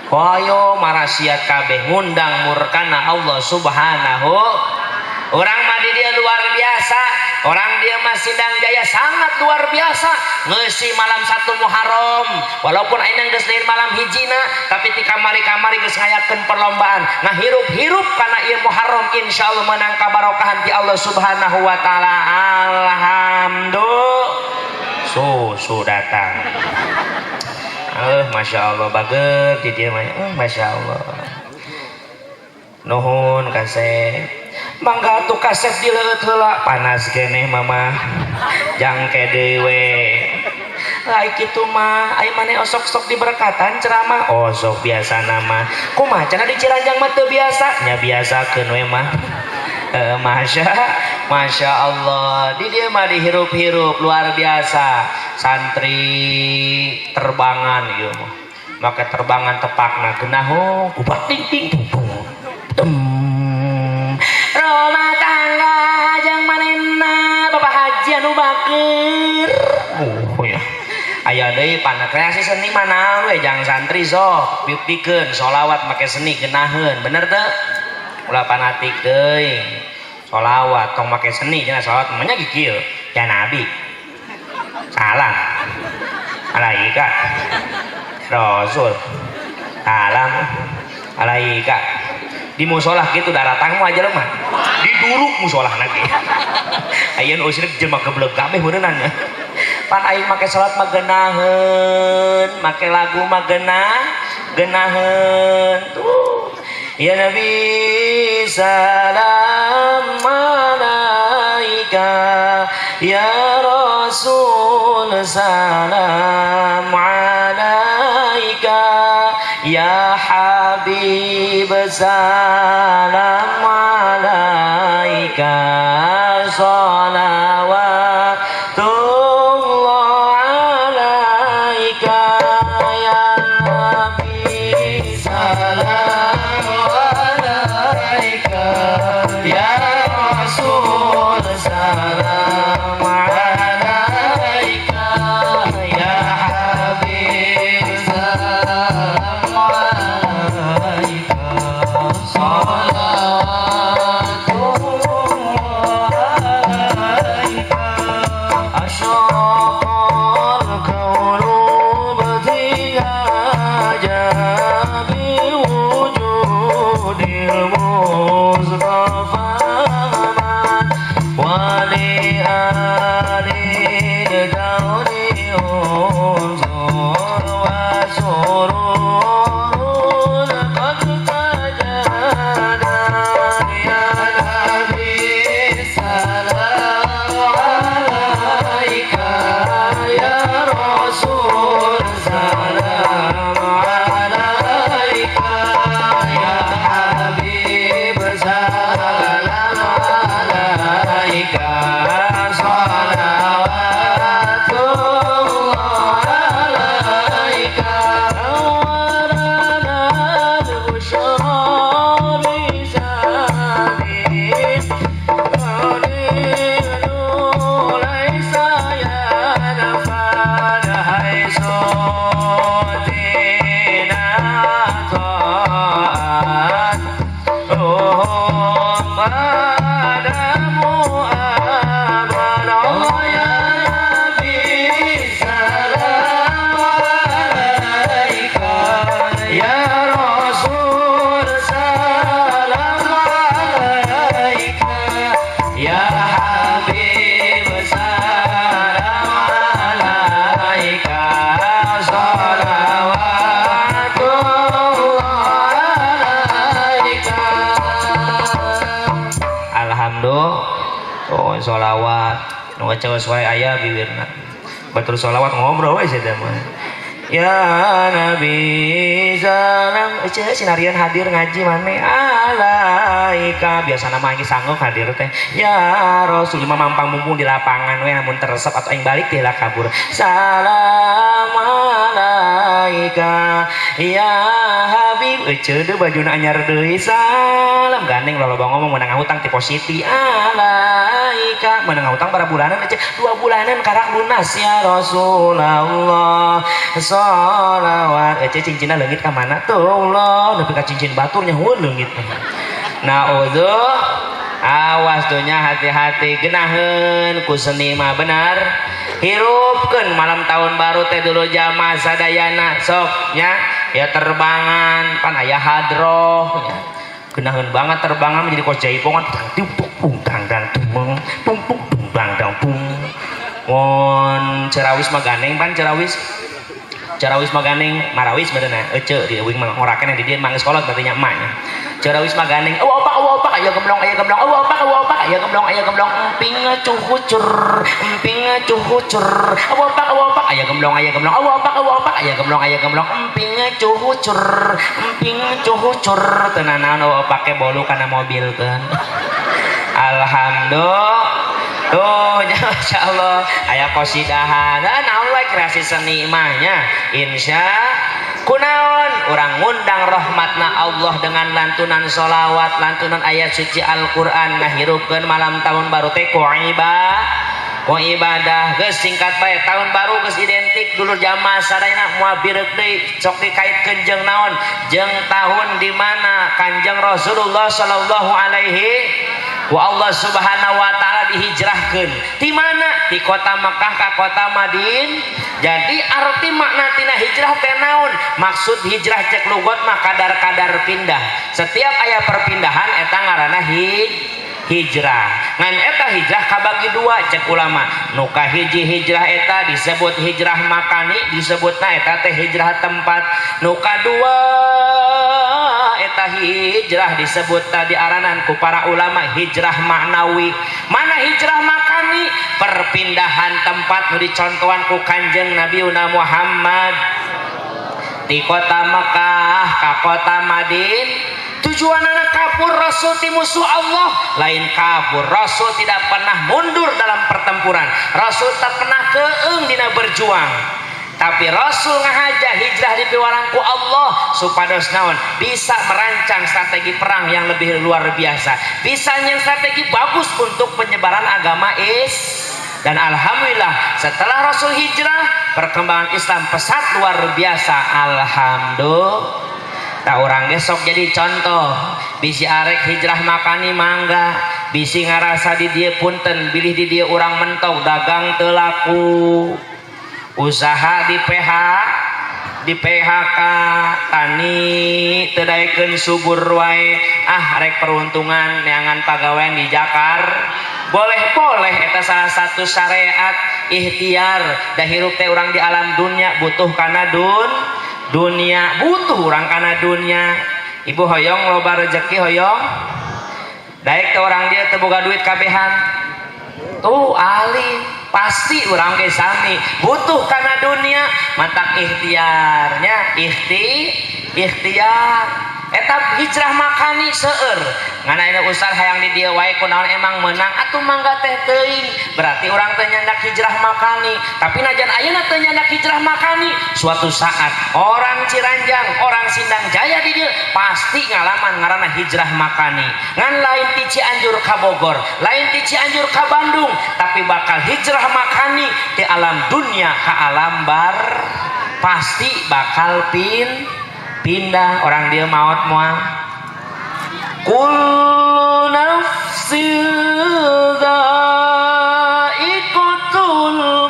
Ayo marasiat kabeh ngundang murkana Allah Subhanahu. Orang mah di dia luar biasa. Orang dia mah Sindang Jaya sangat luar biasa. Ngeusi malam satu Muharram. Walaupun ayeuna geus lain malam hijina, tapi ti kamari-kamari geus ngayakeun perlombaan. Ngahirup-hirup kana ieu Muharram insyaallah menang kabarokahan ti Allah Subhanahu wa taala. Alhamdulillah. Susu datang. Masya Allah bager di dieu mah. Masya Allah. Nuhun kasep. Mangga atuh kasep dileueut heula panas keneh mama. Jangke deui we. Lai kitu mah aya maneh osok-sok diberkatan ceramah. Osok biasa nama. Kumaha cenah di Ciranjang mah teu biasa? Nya biasakeun we mah. Masya Masya Allah di dia mah dihirup-hirup luar biasa santri terbangan ieu mah make terbangan tepakna geunah kubah ting ting tung tung tem rumah tangga jang manehna Bapak Haji anu bager ya aya deui pana kreasi seni mana we jang santri sok buktikeun sholawat make seni geunaheun bener teu ulah fanatik deui sholawat tong make seni cenah sholawat mah nya kieu ya nabi salam alaika rasul salam alaika di musolah gitu daratang mah aja mah diduruk musolah lagi ayeuna usir jelema geblek kabeh beuneunan ya pan aing make salat mah geunaheun make lagu mah geunaheun tuh ya nabi salam alaika ya rasul salam alaika ya habib salam alaika salawatullah alaika ya nabi salam alaika ya rasul salam alaika ya habib salam alaika salawatullah alaika asyraqal kaunu btihaja biwujudil mustafa wa li ali dauri unzur wa sururun qad tajada ya nabi salam alaika Sholawat nu cewek wae aya bibirna batur sholawat ngobrol we sia mah. Ya Nabi salam, ece sinarian hadir ngaji mane alaika. Biasa nama lagi sanggup hadir teh. Ya Rasul mah mampang mumpung di lapangan we, namun teresep atau aing balik dia kabur. Salam alaika ya Habib, ece deh bajuna anyar deui. Salam gandeng loba ngomong, menang hutang ti positi alaika, menang hutang bara bulanan ece, 2 bulanan karak lunas. Ya Rasulullah sholawat, ece cincinna leungit ka mana tuh Allah, nepi ka cincin batur nyaho leungit. Nah, awas tuh nya, hati-hati genaheun ku seni mah. Benar, hirupkeun malam tahun baru teh dulu jamaah sadayana sok nya ya, terbangan pan aya hadroh nya, genaheun banget terbangan menjadi kos jaipongan, tung tung tung dang tung tung tung tung dang dang tung. Mun cerawis mah gandeng pan, cerawis cerawis mah gandeng marawis benerna ece di uing mah ngorakeun di dieu mah geus kolot berarti nya emaknya. Cerawis mah gandeng, oh opak, oh opak, aya gemblong, aya gemblong, oh opak, oh opak, aya gemblong, aya gemblong, emping cuhucur, emping cuhucur, oh opak, oh opak, aya gemblong, aya gemblong, oh opak, oh opak, aya gemblong, aya gemblong, emping cuhucur, emping cuhucur. Teu nanaon, oh pake bolu kana mobil kan. Alhamdulillah tuh, masya Allah, aya kosidahan. Nah, naon we kreasi seni mah nya. Insya kunaon urang ngundang rahmatna Allah dengan lantunan sholawat, lantunan ayat suci Al-Quran, ngahirupkeun malam tahun baru teh ku ibadah, ku ibadah. Geus singkat bae, tahun baru geus identik dulur jamaah sadayana, moal bireuk deui. Sok dikaitkeun jeung naon? Jeung tahun di mana Kanjeng Rasulullah sallallahu alaihi wa Allah subhanahu wa ta'ala dihijrahkeun. Di mana? Di kota Mekah ka kota Madin. Jadi arti makna tina hijrah teh naon? Maksud hijrah cek lugot mah kadar-kadar pindah. Setiap aya perpindahan eta ngaranna hijrah. Ngan eta hijrah kabagi dua cek ulama. Nu kahiji hijrah eta disebut hijrah makani, disebutna eta teh hijrah tempat. Nu kadua eta hijrah disebut tadi aranan ku para ulama hijrah maknawi. Mana hijrah makani? Perpindahan tempat nu dicontohan ku Kanjeng Nabi Muhammad di kota Mekah ka kota Madin. Tujuan anak kabur Rasul ti musuh Allah lain kabur. Rasul tidak pernah mundur dalam pertempuran, Rasul tak pernah keeng dina berjuang, tapi Rasul ngahaja hijrah di piwarang ku Allah supados naon? Bisa merancang strategi perang yang lebih luar biasa, bisa yang strategi bagus untuk penyebaran agama is. Dan alhamdulillah setelah Rasul hijrah perkembangan Islam pesat luar biasa. Alhamdulillah. Tak orang besok jadi contoh, bisi arek hijrah makani mangga, bisi ngarasa di dia punten bilih di dia orang mentok, dagang telaku, usaha di PHK, tani teu daekeun subur wae, ah rek peruntungan neangan pagawean di Jakarta. Boleh boleh, eta salah satu syariat ikhtiar. Da hirup teh urang di alam dunia butuh kana dunia, butuh urang kana dunia. Ibu hoyong loba rezeki, hoyong daek teh orang dia teu boga duit kabehan tuh alim, pasti urang ge sami butuh kana dunia, matak ikhtiarnya ikhtiar eta hijrah makani seueur. Ngan ayeuna ustaz hayang di dieu wae, kunaon emang menang atuh mangga teh teuing, berarti urang teh nyandak hijrah makani. Tapi najan ayeuna teh nyandak hijrah makani, suatu saat orang Ciranjang, orang Sindang Jaya di dieu pasti ngalaman ngaranna hijrah makani. Ngan lain ti Cianjur ka Bogor, lain ti Cianjur ka Bandung, tapi bakal hijrah makani di alam dunia ka alam bar, pasti bakal pindah. Orang dia maut moal? Kullu nafsin dha'iqatul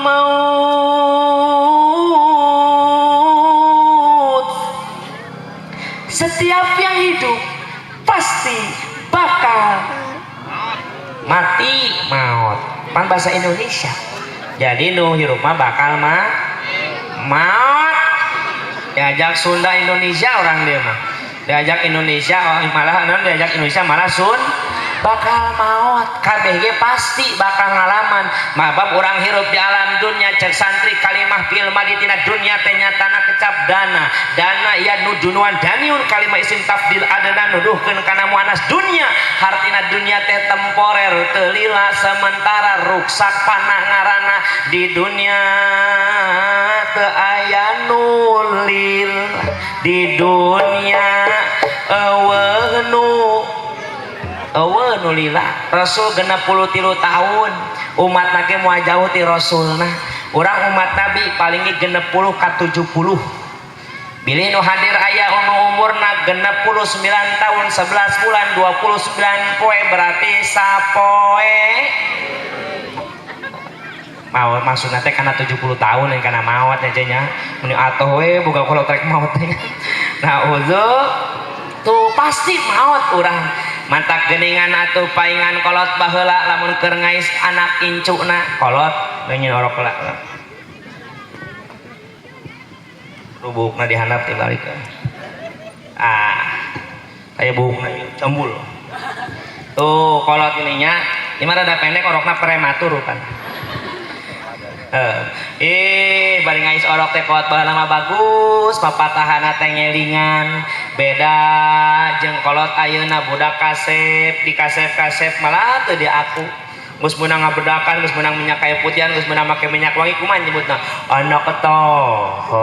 maut. Setiap yang hidup pasti bakal mati, maut pan bahasa Indonesia. Jadi nu hirup mah bakal mah maut. Diajak Sunda Indonesia, orang dia mah diajak Indonesia, oh, malah non diajak Indonesia malah. Bakal maot. Kabeh ge pasti bakal ngalaman. Mabab urang hirup di alam dunia, cek santri kalimah fil madi tina dunya teh nyatana kecap dana. Dana ya nu dunuan daniun kalimah isim tafdil adana nuduhkeun kana muannas dunya. Hartina dunya teh temporer, teu lila, sementara, ruksak, pana ngaranna. Di dunia teu aya nu lil, di dunia euweuh nu euweuh nu lila. Rasul 63 tahun, umatna ge moal jauh ti Rasulna. Urang umat Nabi paling ge 60 ka 70. Bilih nu hadir aya nu umurna 69 tahun 11 bulan 29 poe, berarti sapoe maot. Maksudna teh kana 70 tahun yang kana maot nya nya. Meni atoh we boga kolot rek maot teh. Nah, uzu tuh pasti maot urang. Mantak geningan atuh paingan kolot baheula lamun keur ngais anak incuna kolot ngeunyeun orok lah rubukna dihandap tibalik, ah kayak bukna cembul tuh kolot ininya. Ini mah rada pendek orokna, prematur kan. Bari ngais orok teh kolot baheula mah bagus papatahana teh, ngelingan. Beda jeung kolot ayeuna, budak kasep dikasep-kasep malah teu diaku. Geus meunang ngabedakan, geus meunang minyak kayu putihan, geus meunang make minyak wangi, kumaha nyebutna? Anak ketohon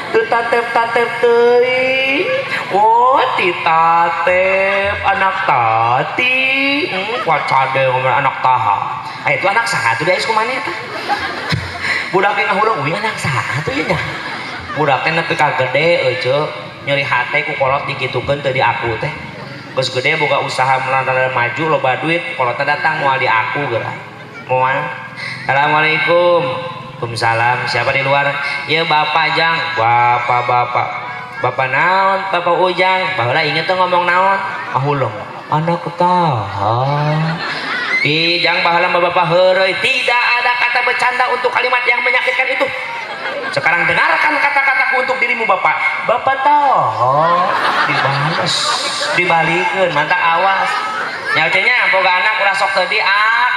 teu tatep-tatep teuing. Oh, ti tatep anak tati. Wacade ngomong anak taha. Ah, itu anak saha tuh diais kumaha eta? Budak teh ngahuleng, "Wih, anak saha tuh ieu nya?" Budak teh nepi ka gede euceu nyeri hate ku kolot dikitukeun teu diaku teh. Geus gede boga usaha melantaran maju loba duit, kolotna datang moal diaku geura. Moal. Assalamualaikum. Waalaikumsalam. Siapa di luar? Ya Bapak Jang. Bapak bapak. Bapak naon? Bapak Ujang. Baheula inget tuh ngomong naon? Ahuleng. Anak taha. Ih, jang baheula mah bapak heureuy. Tidak ada kata bercanda untuk kalimat yang menyakitkan itu. Sekarang dengarkan kata-kataku untuk dirimu, Bapak. Bapak tahu dibales, dibalikeun, mantap, awas. Nya boga anak ulah sok teu diak.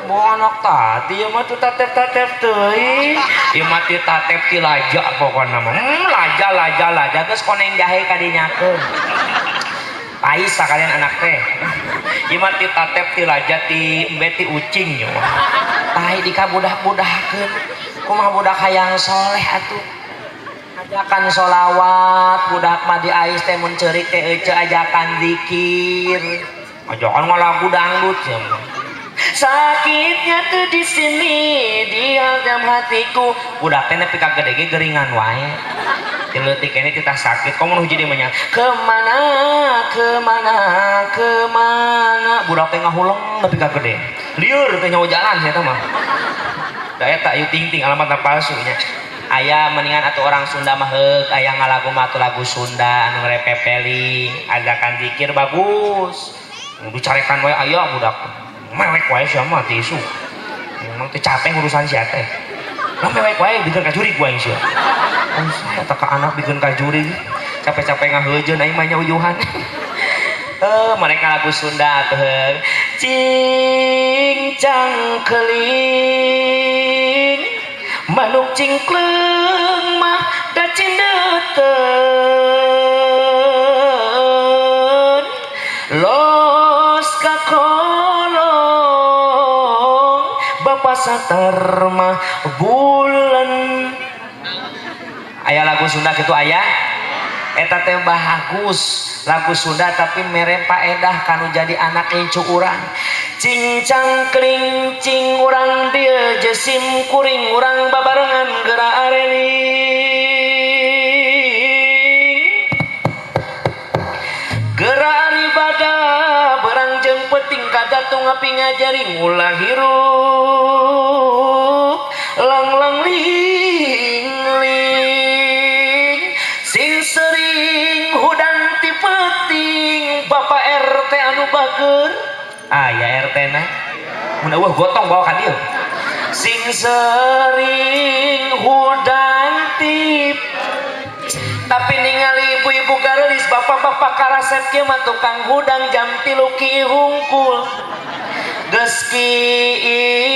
Mau anak tadi ya mah tuh tatep-tatep teuing. Ieu mah ti tatep ti laja pokona mah. Laja laja laja geus koneng jahe kadinyakeun. Pais sakalian anak teh. Ieu mah ti tatep ti laja ti embe ti ucing ieu mah. Tai dikabudah-budahkeun. Kumaha budak hayang soleh atuh? Ajakan solawat, budak mah diais teh mun ceurik teh euceu ajakan zikir. Ajakan ngalagu dangdut sia mah. Sakitnya tuh di sini di dalam hatiku. Budak teh nepi ka gede ge geringan wae. Ti leutik keneh titah sakit, komo nu hiji deui mah nya. Kemana kemana kemana, budak teh ngahuleng nepi ka gede. Lieur teh nyawa jalan sia mah. Da eta Ayu Ting Ting alamatna palsu nya. Aya mendingan atuh orang Sunda mah heuk aya ngalagu mah atuh lagu Sunda anu ngerepepeling, ajakan zikir bagus. Dicarekan wae aya budak. Mewek wae sia mah ti isu. Emang teh capek urusan sia teh. Lah mewek wae bikin kajurig wae sia. Oh, eta ka anak bikin kajurig. Capek-capek ngaheujeun aing mah nya uyuhan. Mereka lagu Sunda atuh heuk. Cingcang keling manuk cingkleung mah da cindeuteun los ka kolong Bapak Satar mah bulan. Aya lagu Sunda kitu aya eta teh bagus lagu Sunda, tapi mere paedah kanu jadi anak incu urang. Cincang kling cing urang dieu jesim kuring urang babarengan geura areling geura ibadah berang jeung penting kadatung api ngajaring ulah hirup lang lang ling ling sing sering hudang ti peuting. Bapak RT anu bager aya RT na mun eueuh gotong bawa ka dieu. Sing sering hudang tip tapi ningali ibu-ibu garelis, bapak-bapak Bapak karasep kieu mah tukang hudang jam 3 ki hungkul. Geus ki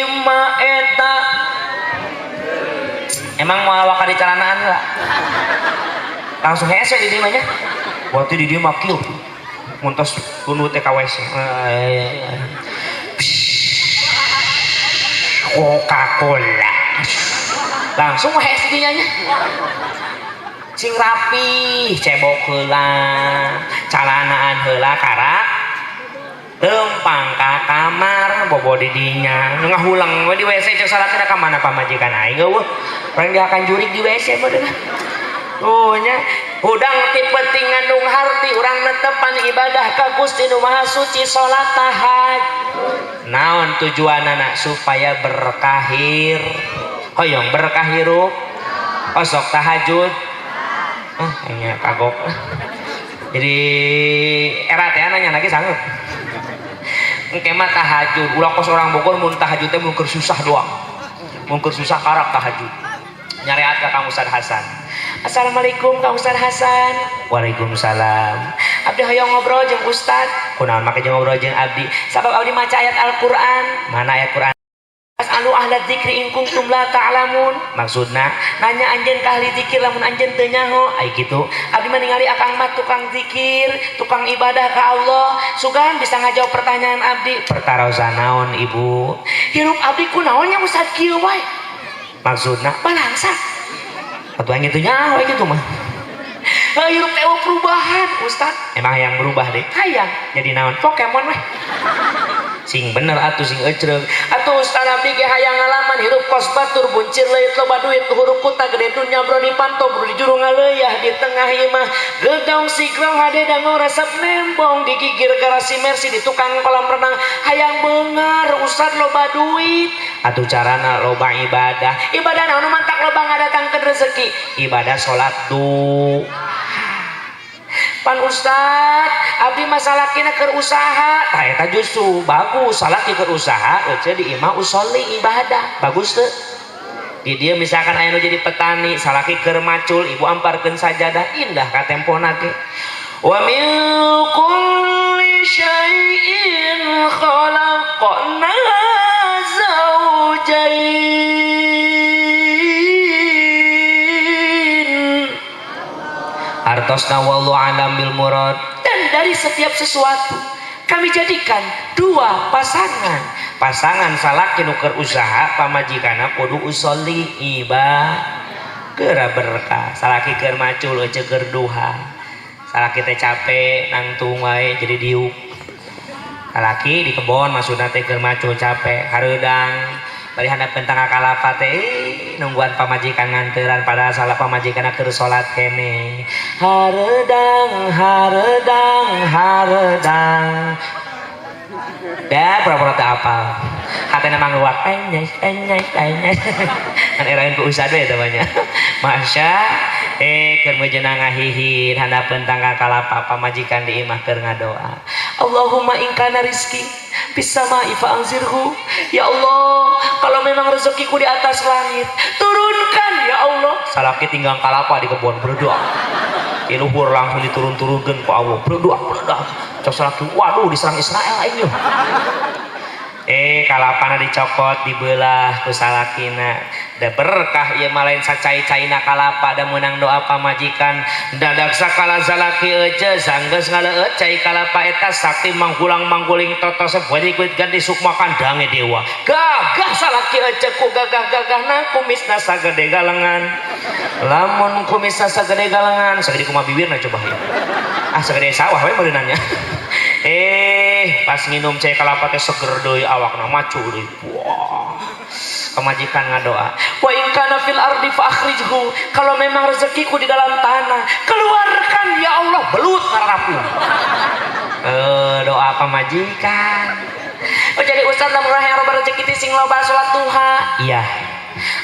ima eta. Emang moal waka di celanaan lah. Langsung hese di dieu mah nya. Waktu di dieu mah kieu. Mun tos tunduk teh ka WC. Coca-Cola. Langsung hese di dinya nya. Sing rapi, cebok heula, calanaan heula karak lempang ka kamar bobo di dinya ngahulang we di WC cek salakina ka mana pamajikan aing eueuh urang diakan jurik di WC mah. Oh nya hudang ti penting ngandung harti urang netepan ibadah ka Gusti Nu Maha Suci salat tahajud. Naon tujuanana? Supaya berkahir hoyong berkah hirup osok tahajud. Ah nya kagok jadi era teh nanya lagi sanggup engke mah tahajud ulah kos orang Bogor mun tahajud teh mun keur susah doang, mun keur susah karak tahajud. Nyareat ka Kang Ustad Hasan. Assalamualaikum Kang Ustad Hasan. Waalaikumsalam. Abdi hoyong ngobrol jeung Ustad. Kunaon make jeung ngobrol jeung abdi? Sabab abdi maca ayat Al-Qur'an. Mana ayat Qur'an? Fas'alu ahla dzikri in kuntum la ta'lamun. Maksudna nanya anjeun ka ahli zikir lamun anjeun teu nyaho. Ai kitu. Abdi mah ningali akang mah tukang zikir, tukang ibadah ka Allah. Sugan bisa ngajawab pertanyaan abdi. Pertarosan naon ibu? Hirup abdi kunaon nya Ustad kieu wae? Maksudna balangsa. Atuh aing itu nyaho kitu mah. Hirup teh perubahan Ustad. Emang hayang berubah deh? Hayang. Jadi naon? Pokemon weh. Sing bener atuh sing ecreug. Atuh Ustad abdi ge hayang ngalaman hirup kos batur buncir leuit loba duit huruf kuta gede dunya bro di panto bro di juru ngaleuya di tengah imah gedaung sigrong hade dango resep nembong digigir garasi mercy di tukang kolam renang hayang beungar Ustad loba duit. Atuh carana loba ibadah. Ibadah naon mantak loba ngadatangkeun rezeki? Ibadah salat duha. Pan Ustad abdi masalah kina keur usaha. Tah eta justru bagus salaki keur usaha euceu di imah usolli ibadah. Bagus teu? Di dieu misalkan aya nu jadi petani salaki keur macul ibu amparkeun sajadah indah katempona ge. Wa min kulli syai'in khalaqna zawjain. Artosna wallahu a'lam bil murad. Dan dari setiap sesuatu kami jadikan dua pasangan. Pasangan salaki nu keur usaha pamajikanna kudu usolli ibadah geura berkah. Salaki keur macul euceu keur duha. Salaki teh capek nangtung wae jadi diuk. Salaki di kebon maksudna teh keur macul capek hareudang bari handapeun tangga kalapa teh nungguan pamajikan nganteran padahal salah pamajikan keur salat keneh. Hareudang hareudang hareudang. Da pura-pura teu apal. Hatena mah nguak enyes enyes enyes. Kan eraeun ku ustad we eta mah nya. Masya keur meujeuh ngahihin handapeun tangga kalapa pamajikan di imah keur ngadoa. Allahumma in kana rizki fis sama'i fa anzirhu. Ya Allah, kalau memang rezekiku di atas langit, turunkan ya Allah. Salaki tinggal kalapa di kebun berdoa. Di luhur langsung diturun-turunkeun ku Allah. Berdoa, berdoa. Cok salaki, waduh diserang Israel aing yeuh. Kalapana dicokot dibelah ku salakina. Da berkah ieu mah lain sacai-caina kalapa da meunang doa pamajikan. Dadak sakala salaki euceu sanggeus ngaleueut cai kalapa eta sakti manggulang mangguling totos bari kuit ganti sukma kandange dewa. Gagah salaki euceu ku gagah-gagahna kumisna sagede galengan. Lamun kumisna sagede galengan sagede kumaha bibirna coba ieu. Ah sagede sawah we meureunana. Pas nginum cai kalapa teh seger deui awakna macu deui. Wah. Pamajikan ngadoa. Wa in kana fil ardi fa akhrijhu. Kalau memang rezekiku di dalam tanah, keluarkan ya Allah belut ngararapu. Doa pamajikan. Oh jadi ustaz lamun hayang loba rezeki teh sing loba salat duha. Iya.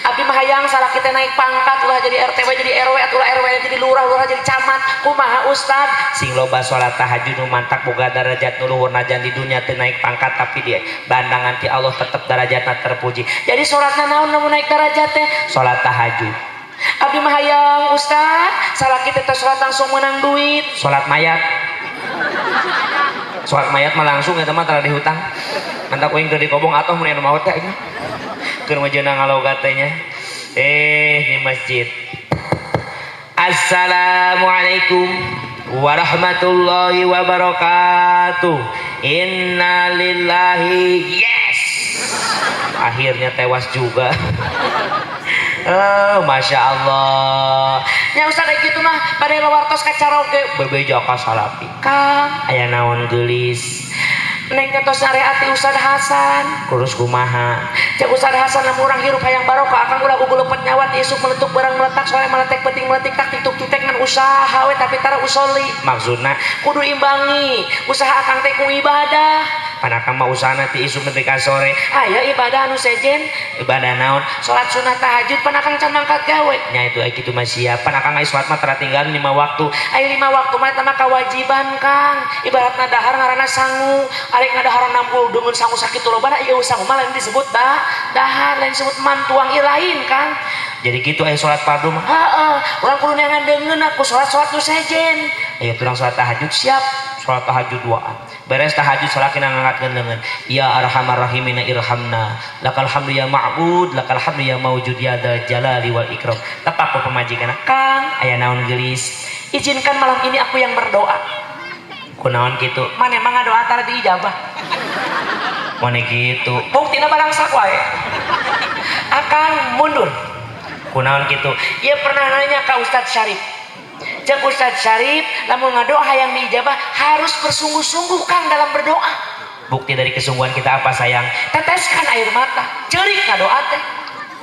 Abdi mah hayang salah kita naik pangkat ulah jadi RT jadi RW atuh RW jadi lurah lurah jadi camat. Kumaha ustad? Sing loba salat tahajud nu mantak boga darajat nu luhur najan di dunia teu naik pangkat tapi di bandangan ti Allah tetep darajatna terpuji. Jadi salatna naon nu naik darajat teh? Salat tahajud. Abdi mah hayang ustad, salah kita teh salat langsung menang duit, salat mayat. Salat mayat mah langsung eta mah tara dihutang. Mantak uing keur dikobong atoh mun aya nu maot teh aing. Keur mejeuna ngalogat teh nya. Di masjid. Assalamualaikum warahmatullahi wabarakatuh. Innalillahi. Yes. Akhirnya tewas juga. Oh, Masya Allah. Nya Ustaz gitu mah bade wartos ka caroge bebeja ka salaki. Kang, aya naon geulis? Neng teh tos nyareat ti Ustaz Hasan. Kurus kumaha? Cek Ustaz Hasan lamun urang hirup hayang barokah akang ulah gugulepet nyawa ti isuk meletuk barang meletak sore meletek peuting meletik tak tituk titek ngan usaha we tapi tara usoli. Maksudna kudu imbangi usaha akang teh ku ibadah. Pan akang mah usahana ti isuk nepi ka sore. Aya ibadah anu sejen, ibadah naon? Salat sunah tahajud pan akang can mangkat gawe. Nya itu aya kitu mah siap. Pan akang aya salat mah tara tinggal 5 waktu. Aya 5 waktu mah eta mah kewajiban Kang. Ibaratna dahar ngaranna sangu. Arek ngadahar 60 deungeun sangu sakitu lobana ieu sangu mah lain disebut dahar, lain disebut mantuang ieu lain Kang. Jadi gitu aya salat fardu mah. Heeh, urang kudu neangan deungeun ku salat-salat nu sejen. Aya urang salat tahajud siap, salat tahajud duaan. Beres tahajud salakina ngangkatkeun leungeun. Ya arhamar rahimin irhamna. Lakal hamdu ya ma'bud, lakal hamdu ya maujud ya dzal jalali wal ikram. Tepak ku pamajikanna, Kang, aya naon geulis? Izinkan malam ini aku yang berdoa. Kunaon kitu? Maneh mah ngadoa tara diijabah. Maneh kitu. Buktina balangsak wae. Akang mundur. Kunaon kitu? Ieu pernah nanya ka Ustadz Syarif. Cek Ustadz Syarif, lamun ngadoa hayang diijabah harus bersungguh-sungguh Kang dalam berdoa. Bukti dari kesungguhan kita apa sayang? Teteskan air mata, ceurik ngadoa teh.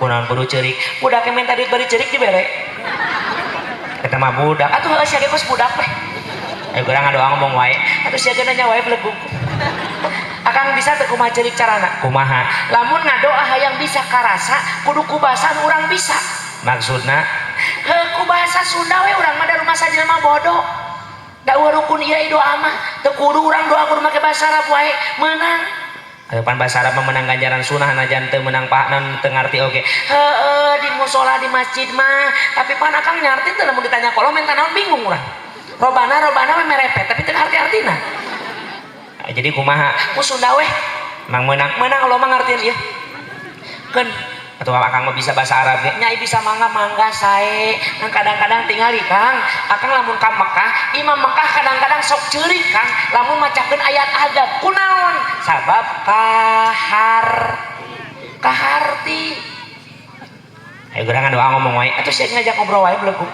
Kunaon kudu ceurik? Budak minta duit bari ceurik dibere. Eta mah budak. Atuh heueuh sia ge kos budak teh. Ayo urang ngadoa ngomong wae. Atuh sia ge nanya wae belegug. Akang bisa teu kumaha ceurik carana? Kumaha? Lamun ngadoa hayang bisa karasa, kudu ku bahasa nu urang bisa. Maksudna? Heuh ku bahasa Sunda we urang mah da rumah jelema bodoh. Da eueuh rukun ieu doa mah teu kudu urang doa kudu make bahasa Arab wae meunang. Ayo pan bahasa Arab mah menang ganjaran sunah najan teu menang pahala teu ngarti oge. Heueuh di musola di masjid mah, tapi pan akang nyarti teu lamun ditanya kolom minta naon bingung urang. Robana robana we merepet tapi teu ngarti-artina. Jadi kumaha? Ku Sunda weh. Mang meunang meunang lo mah ngartiin ieu. Keun atau akang mah bisa bahasa Arab ge? Nyai bisa mangga mangga sae. Ngan kadang-kadang tingali Kang, akang lamun ka Mekah, imam Mekah kadang-kadang sok ceurik Kang, lamun macakeun ayat azab. Kunaon? Sabab kahar kaharti. Ayo geura doa ngomong wae. Atuh sia ngajak ngobrol wae belegug.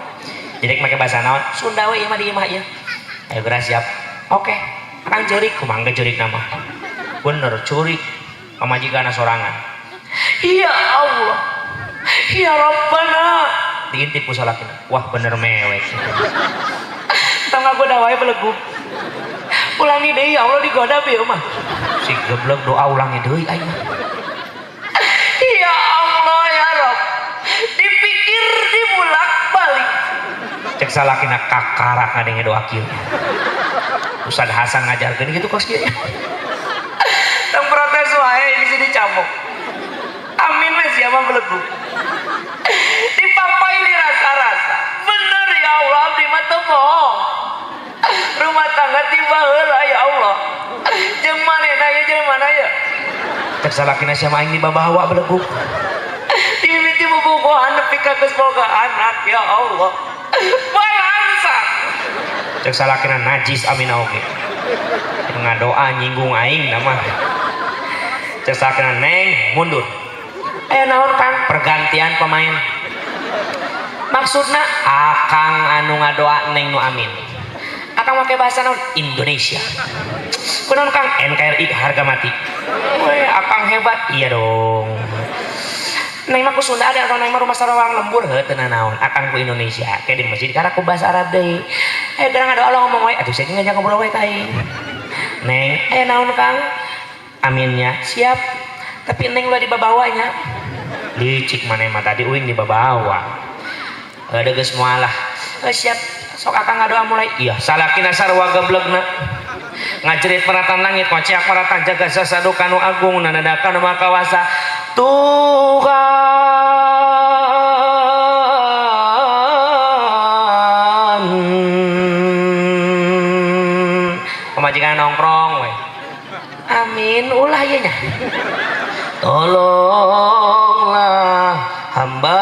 Jadi make bahasa naon? Sunda we ieu mah di imah ieu. Ayo geura siap. Oke. Akang ceurik, kumaha ceurik nama? Bener ceurik. Pamajikanna sorangan. Ya Allah. Ya Rabbana. Diintip ku salakina. Wah bener mewek. Tong ngagoda wae belegug. Ulangi deui ya Allah digoda bieu mah. Si geblek doa ulangi deui aing mah. Ya Allah ya Rabb. Dipikir dibulak-balik. Cek salakina kakarak ngadenge doa kieu. Ustaz Hasan ngajarkeun gitu kos kieu. Tong protes wae di sini dicambuk. Amin mah siapa belegug. Dipapai di rasa-rasa. Bener ya Allah abdi mah teu bohong. Rumah tangga tiba heula ya Allah. Jeung manehna ya jeung mana ya? Cek salakina sia aing dibabawa belegug. Dimimiti bobogohan nepi ka geus boga anak ya Allah. Balangsa. Cek salakina najis amin oge. Ngadoa nyinggung aing nama. Cek salakina neng mundur. Aya naon Kang? Pergantian pemain. Maksudna akang anu ngadoa neng nu amin. Akang make bahasa naon? Indonesia. Kunaon Kang? NKRI harga mati. Weh, akang hebat. Iya dong. Neng mah ku Sunda ada atau neng mah rumah sarawang lembur heuh teu naon. Akang ku Indonesia. Kayak di masjid karena ku bahasa Arab deui. Ayo geura ngadoa Allah ngomong wae. Atuh saya ngajak ngobrol wae ka aing. Neng, aya naon Kang? Aminnya siap. Tapi neng ulah dibabawanya. Licik maneh mah tadi uing dibabawa. Ada geus moal lah. Siap. Sok akang ngadoa mulai. Iya, salakina sarua geblegna. Ngajerit meratan langit, ngoceak meratan jaga sasaduka nu agung nanadakan nu makawasa. Tuhan. Pamajikan Pamajikan nongkrong we. Amin ulah ieu nya. Tolonglah hambamu.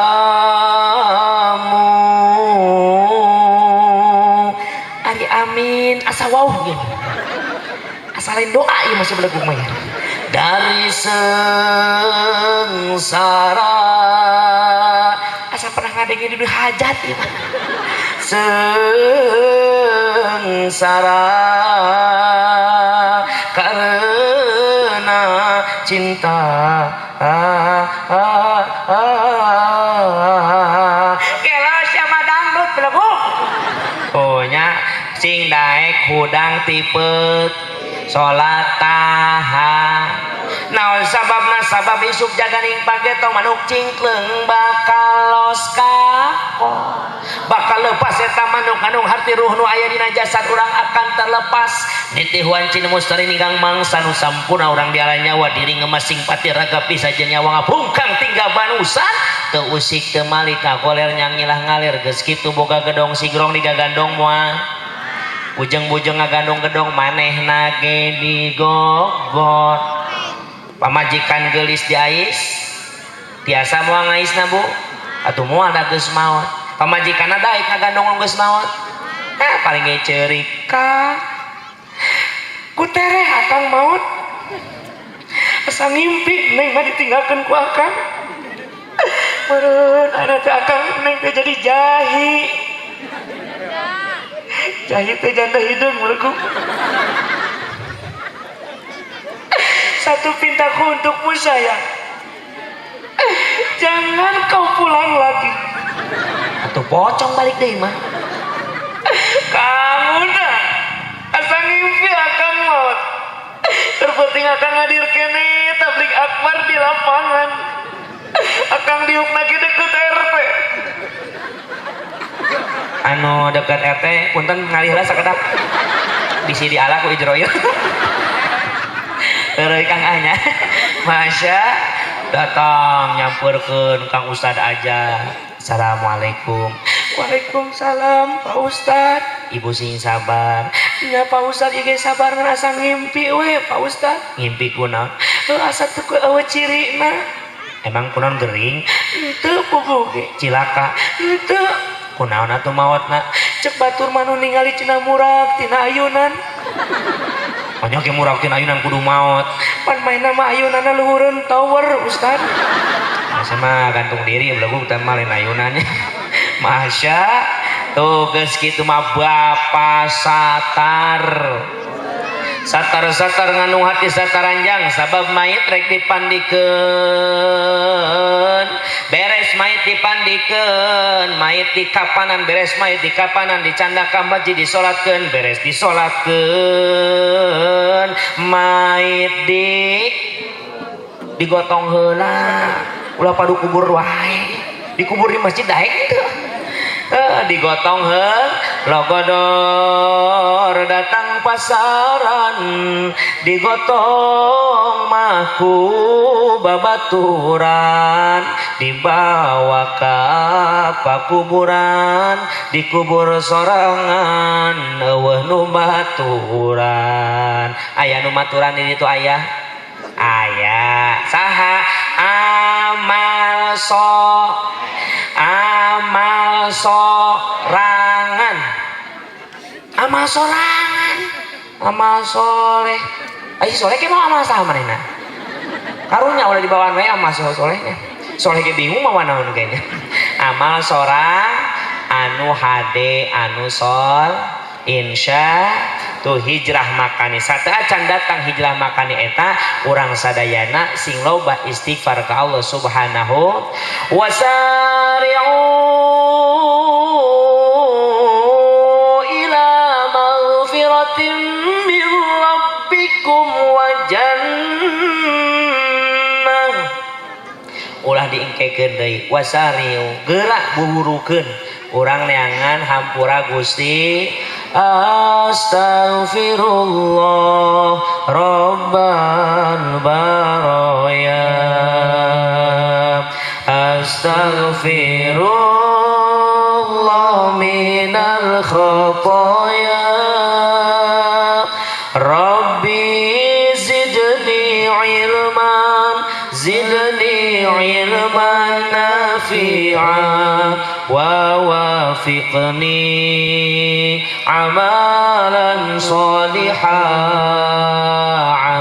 Ari amin asa wauh ge. Asa lain doa ieu masih belegug mah ya. Dari sengsara asa pernah ngadenge di hajat ieu mah. Sengsara karena cinta. Ah, ah, ah. Kela siapa dangdut belegug. Oh nya sing daek hudang tipet salat taha naon sababna sabab isuk jaganing pageto manuk cingkleung bakal los kako bakal lepas eta manuk ngandung harti ruh nu aya dina jasad urang akan terlepas nitih wanci mustari ninggang mangsa nu sampurna urang diala nyawa diri ngemasing pati raga bisa jeung nyawa ngabungkang tinggal banusan teu usik teu malik kagoler nyangilah ngalir geus kitu boga gedong sigrong digagandong moal bujeng-bujeng ngagandong gedong manehna ge digogot pamajikan geulis diais tiasa moal ngaisna bu atuh moal da geus maot pamajikanna daek ngagandong geus maot paling ge ceurik ka ku tereh akang maot asa ngimpi neng mah ditinggalkeun ku akang meureun ada teh akang neng teh jadi jahi jahi teh janda hideung meureuh. Satu pintaku untukmu sayang, jangan kau pulang lagi. Atau pocong balik deh mah. Kamu dah asa ngimpi akang maot terpenting akang hadir kene tablik akbar di lapangan akang diuk lagi deket RT anu deket RT punten ngalih lah sakedap bisi diala ku Ijroil. Heureuy Kang Anya. Masya datang nyamperkeun Kang Ustad aja. Assalamualaikum. Waalaikumsalam Pak Ustad. Ibu sing sabar. Nya Pak Ustad ieu sabar ngan asa ngimpi we Pak Ustad. Ngimpi kunaon? Heuh asa teu eueuh cirina. Emang kunaon gering? Henteu puguh ge. Cilaka. Henteu. Kunaon atuh maotna? Cek batur mah nu ningali cenah murag tina ayunan. Banyak yang murag tina ayunan kudu maot. Pan maena mah ayunanna luhureun tower Ustad. Masa mah gantung diri belagu teh mah lain ayunannya. Masya tuh geus kitu mah Bapak Satar. Satar-satar ngandung hati sataranjang sabab mayit rek dipandikeun beres mayit dipandikeun mayit dikapanan beres mayit dikapanan dicandak ka masjid disolatkeun beres disolatkeun mayit di digotong heula ulah padu kubur wae dikubur di masjid daek teu. Digotong he logodor datang pasaran digotong mahku babaturan dibawa ka pakuburan dikubur sorangan eueuh nu baturan aya nu maturan di ditu aya aya saha amal so amal sorangan amal sorangan amal soleh ayo soleh ke mau amal saha manehna karunya ulah dibawaan we amal solehnya soleh ge bingung mawa naon kayaknya amal sorang anu hade anu sol insya tuh hijrah makani sateuacan datang hijrah makani eta urang sadayana sing loba istighfar ka Allah Subhanahu wasari'u ila maghfiratin min rabbikum wa jannah ulah diengkekeun deui wasari'u geura buburukeun urang neangan hampura Gusti. Astaghfirullah Rabbal baraya Astaghfirullah minal khotoya nafi'a wa wafiqni amalan sholihan,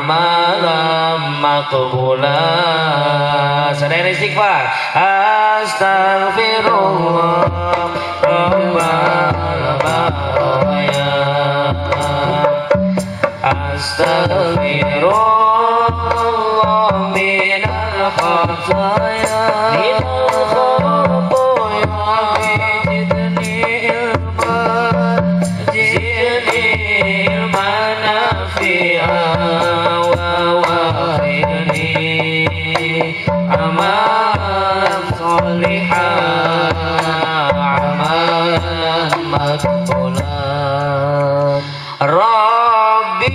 amalan maqbula. Sadaya istighfar. Astaghfirullah rabbal baraya, astaghfirullah minal khataya, minal khataya, zidni ilman, zidni ilman nafi'a wa wafiqni amalan sholihan, amalan maqbula. Rabbi,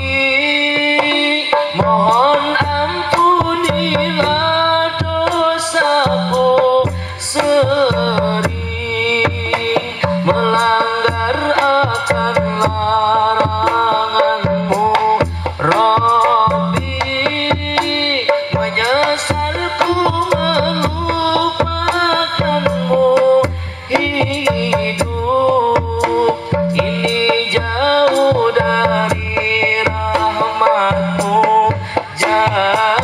mohon ampunilah dosaku, sering melanggar akan laranganmu. Rabbi, menyesalku melupakanmu, hidup ini jauh dari rahmatmu. Jangan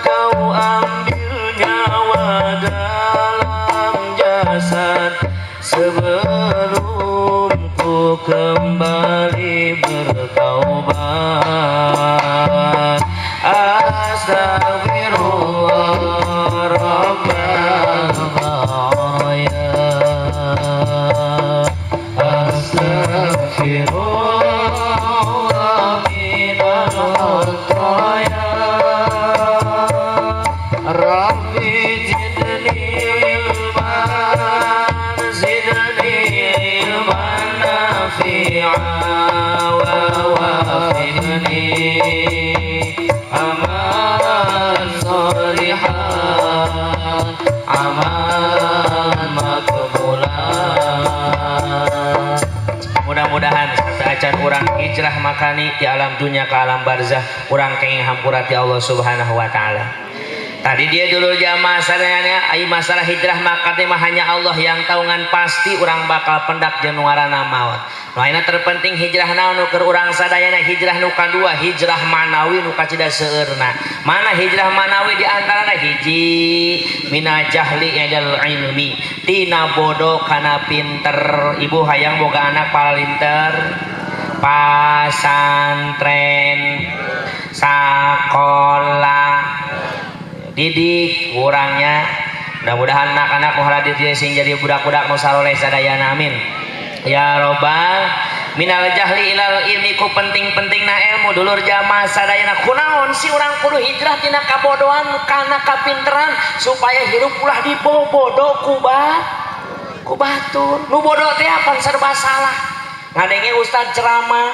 kau ambil nyawa dalam jasad sebelum ku kembali bertaubat. Astaghfirullah rabbal baraya, astaghfirullah minal khataya, Rabbi zidni ilman, zidni ilman nafi'a wa wafiqni amalan sholihan, amalan maqbula. Mudah-mudahan acan urang hijrah makani di alam dunia ke alam barzah, urang kenging hampura ti Allah Subhanahu wa taala. Tadi dia dulu jamaah sadayana, ai masalah hijrah makani mah hanya Allah yang tahu, ngan pasti urang bakal pendak jeung nu ngaranna maot. Nu ayeuna terpenting hijrah naon nu keur urang sadayana? Hijrah nu kadua, hijrah manawi nu kacida seueurna. Mana hijrah manawi? Di antarana hiji, minal jahli ilal ilmi, tina bodoh kana pinter. Ibu hayang boga anak palinter, pasantren, sakola, didik kurangnya. Mudah-mudahan anak-anak nu hadir sing jadi budak-budak nu saroleh sadayana, amin ya robbal. Minal jahli ilal ilmi, ku penting-pentingna ilmu. Dulur jamaah sadayana, kunaon si urang kudu hijrah tina kabodohan kana kapinteran? Supaya hirup ulah dibobodo ku batur. Nu bodoh teh apa? Serba salah. Ngadenge ustad ceramah,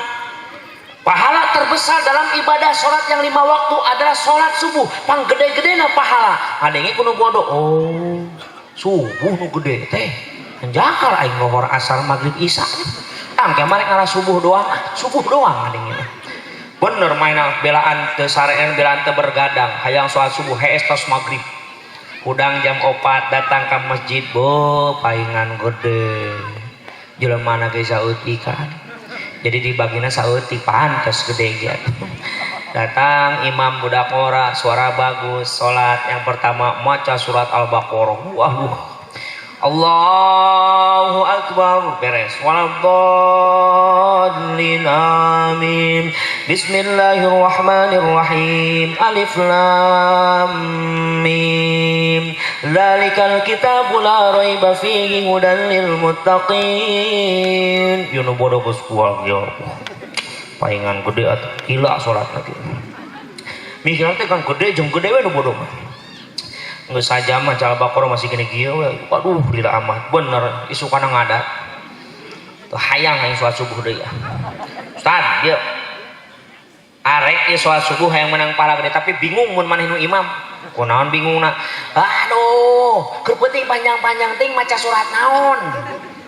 pahala terbesar dalam ibadah sholat yang 5 waktu adalah sholat subuh, pang gede-gede na pahala. Ngadenge ku nu bodoh, oh, subuh nu gede teh, jakal aing lohor, asar, maghrib, isya, tang kemarin ngarah subuh doang, ah, subuh doang. Ngadenge bener main belaan teu sarean, belaan teu bergadang, hayang sholat subuh hees tos maghrib. Udang jam 4 datang ke masjid, bo paingan gede, jelema ge saeutik kan, jadi dibagina saeutik, pantes gede gitu. Datang imam budak ora, suara bagus, salat yang pertama maca surat Al-Baqarah, waduh, Allahu Akbar, beres, waladhdallin, amin, bismillahirrahmanirrahim, alif lam mim, dzalikal kitabu la raiba fihi hudan lil muttaqin. Ieu nu bodoh geus kual ya, paingan gede atuh, gila salat lagi mikir teh kan gede jeung gede we. Nu bodoh mah geus sajam maca Al-Baqarah masih kene kieu we, waduh, lila amat bener, isukana ngadat tuh, hayang aing salat subuh deui. Ah Ustad, dieu arek ieu salat subuh hayang menang pahala gede, tapi bingung mun maneh nu imam. Kunaon bingungna? Aduh, keur penting panjang-panjang ting maca surat naon?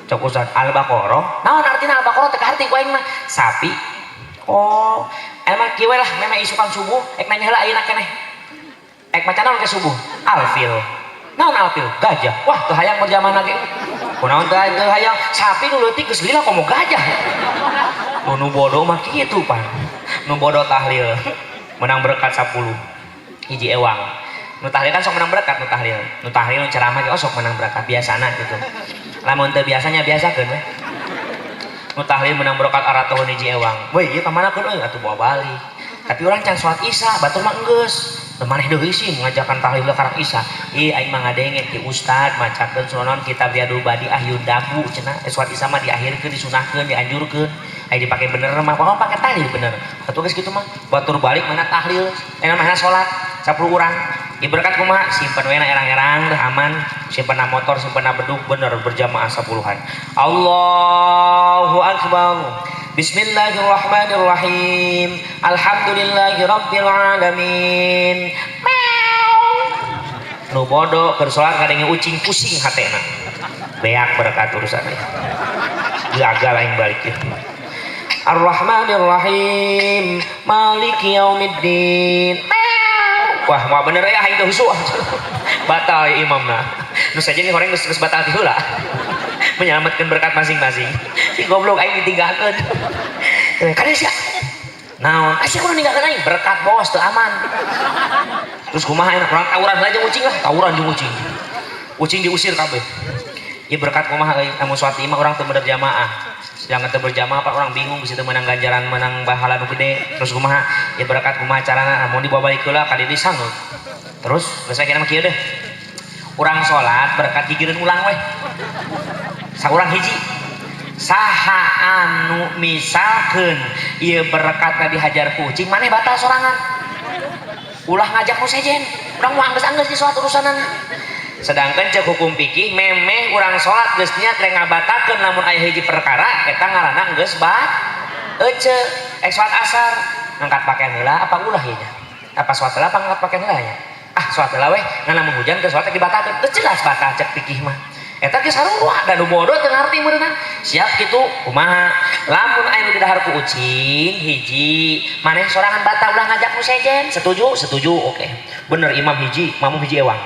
Cok Ustad, Al-Baqarah. Naon artina Al-Baqarah? Teu kaharti ku aing mah. Sapi. Oh, emang kieu lah, memang isukan subuh ek nanya heula ayeuna keneh. Ek maca naon ke subuh? Alfil. Naon alpil? Gajah. Wah, teu hayang berjamaah lagi. Kunaon teu teu hayang? Sapi nu leutik geus lila komo gajah. Nu bodoh mah kitu pan. Nu bodoh tahlil menang berkat 10 hiji ewang. Nu tahlil kan sok menang berkat, nu tahlil. Nu tahlil, nu ceramah ge, oh, sok menang berkat biasana gitu. Lamun teu biasanya, biasakeun we. Nu tahlil menang berkat aratohun hiji ewang. Woi, ieu ka mana keun euy? Atuh bawa balik. Tapi urang can salat Isya, batur mah enggeus. Teu maneh deui sih mengajarkan tahlil karak Isya. Ih, aing mah ngadenge ti ustad macakeun sunan kitab Riyadul Badiah yundabu cenah. Salat Isya mah diakhirkeun, disunahkeun, dianjurkeun. Aya dipake bener mah, pokoknya pake tahlil bener. Atuh geus kitu mah, batur balik mana tahlil, enak mana salat 10 urang. Ieu berkat kumaha? Simpen we na erang-erang dah aman, simpen na motor, simpen na beduk, bener berjamaah 10-an. Allahu akbar. Bismillahirrahmanirrahim. Alhamdulillahi rabbil alamin. Meow. Nu bodoh keur salat ngadenge ucing, pusing hatena. Beak berkat urusan. Gagal aing balik ya. Ar-Rahmanir-Rahim. Maliki yaumiddin. Meow. Wah, mau bener ya aing teh husu. Batal ya imamna. Nu saja nih horeng geus geus batal ti heula. Menyelamatkan berkat masing-masing. Si goblok aing ditinggalkeun. Kade sia? Naon? Ah, sia kudu ninggalkeun aing, berkat bos teu aman. Terus kumaha enak urang tawuran aja ucing lah, tawuran jeung ucing. Ucing diusir kabeh. Ieu berkat kumaha euy? Lamun salat mah urang teu berjamaah. Sedangkan teu berjamaah pak orang bingung bisa teu menang ganjaran, menang pahala nu gede. Terus kumaha? Ya berkat kumaha carana? Lamun dibawa balik heula ka dieu sangeuk. Terus geus kira mah kieu deh. Urang salat berkat gigireun ulang weh. Saurang hiji. Saha anu misalkeun ieu berkatna dihajar ku ucing, maneh batal sorangan. Ulah ngajak nu sejen. Urang mah anggeus-anggeus di salat urusanana. Sedangkan cek hukum fikih, memeh urang salat geus niat rek ngabatalkeun, lamun aya hiji perkara eta ngaranna geus bat ece. Ek salat asar ngangkat pakaian heula apa ulah ieu nya? Apa salat heula apa ngangkat pakaian heula nya? Ah, salat heula weh, ngan lamun hujan ke salat dibatalkeun. Geus jelas batal cek fikih mah. Eta ge sarua da nu bodoh teu ngarti meureunna. Siap kitu kumaha? Lamun aya nu didahar ku ucing hiji, maneh sorangan batal, ulah ngajak nu sejen. Setuju? Setuju. Oke. Bener imam hiji, makmum hiji ewang.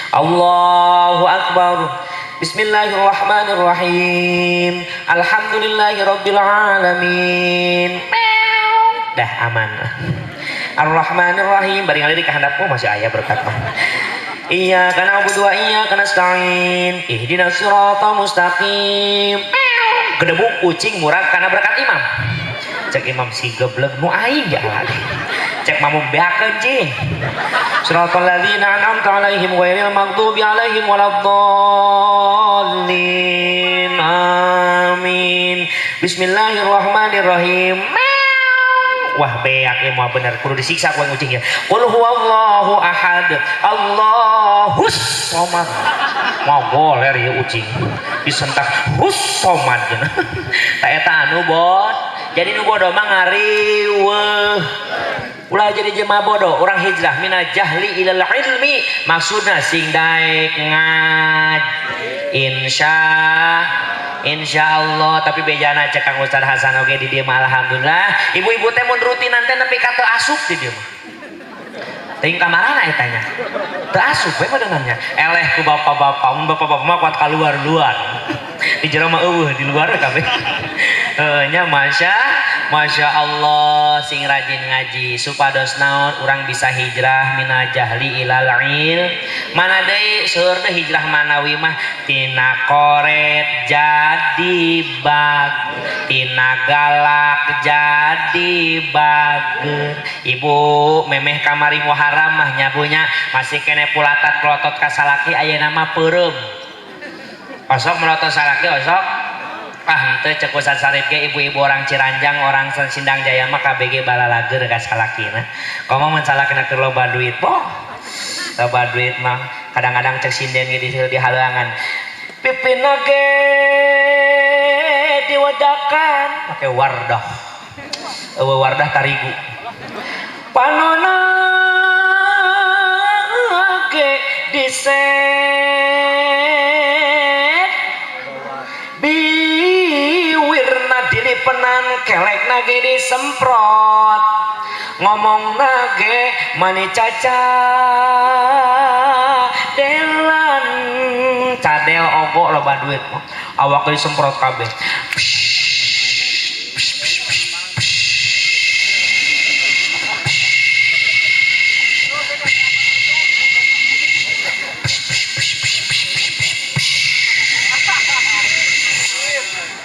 Allahu akbar. Bismillahirrahmanirrahim. Alhamdulillahi rabbil alamin. Meow. Dah aman. Ar-Rahmanir-Rahim. Bari ngalirik ka handap, oh, masih aya berkat mah. Iyyaka na'budu wa iyyaka nasta'in. Ihdinas siratal mustaqim. Gedebuk ucing murag karena berkat imam. Cek imam, si geblek nu aing ya. Cek makmum, beakeun cing. Siratal ladzina an'amta 'alaihim ghairil maghdubi 'alaihim waladdallin. Amin. Bismillahirrahmanirrahim. Wah, beak ya, mau bener kudu disiksa ku ucing ya. Qul huwallahu ahad. Allahus somad. Mau goler ya ucing. Disentak hus somad. Tak eta anu bod. Jadi nu bodoh mah ngariweuh. Ulah jadi jemaah bodoh, orang hijrah minal jahli ilal ilmi, maksudna sing daek ngaj. Insya Allah, tapi bejana cek Kang Ustaz Hasan oge di dieu mah alhamdulillah. Ibu-ibu teh mun rutinan teh nepi ka teu asup di dieu mah. Teuing kamarana eta nya. Teu asup we padangannya. Eleh ku bapak-bapak, mun bapak-bapak mah kuat kaluar-luar. Di jero mah eueuh, di luar kabeh. Heuh nya, masya Allah, sing rajin ngaji supados naon, urang bisa hijrah minal jahli ilal il. Mana deui, seueur teh hijrah manawi mah, tina koret jadi bag, tina galak jadi bager. Ibu memeh kamari muharam mah nyabunya masih kene pulatat plotot ka salaki, ayeuna mah peureum osok melotot salaki osok. Ah, henteu, cek Ustaz Sarip ge ibu-ibu orang Ciranjang, orang Sindang Jaya mah KBG balalager ka salakina. Komo mun salakina keur loba duit, boh, loba duit mah kadang-kadang cek sinden ge di halangan pipina ge diwedakan make wardah, eueuh wardah tarigu, panona ge diset, biwirna dilipenan, kelekna ge disemprot, ngomongna ge mani caca Cadelan cadel ogo loba duit awak disemprot kabeh.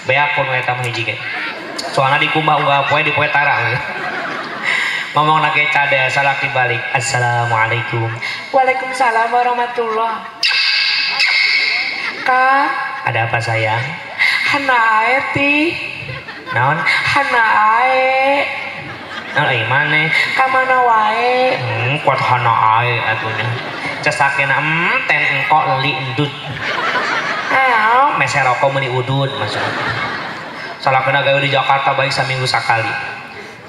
Beak pun eta mah hiji ge. Soalna dikumbah unggal poe di poe tarang. Ngomong lagi cadel salaki balik. Assalamualaikum. Waalaikumsalam warahmatullah. Kak, Ada apa sayang? Hana ae ti. Naon? Hana ae. Naon euy maneh? Ka mana wae? Kuat hana ae atunya. Cesakena ten engkok li endut. Ah, Meser rokok meuli udud maksudna. Salakina gawe di Jakarta baik saminggu sakali.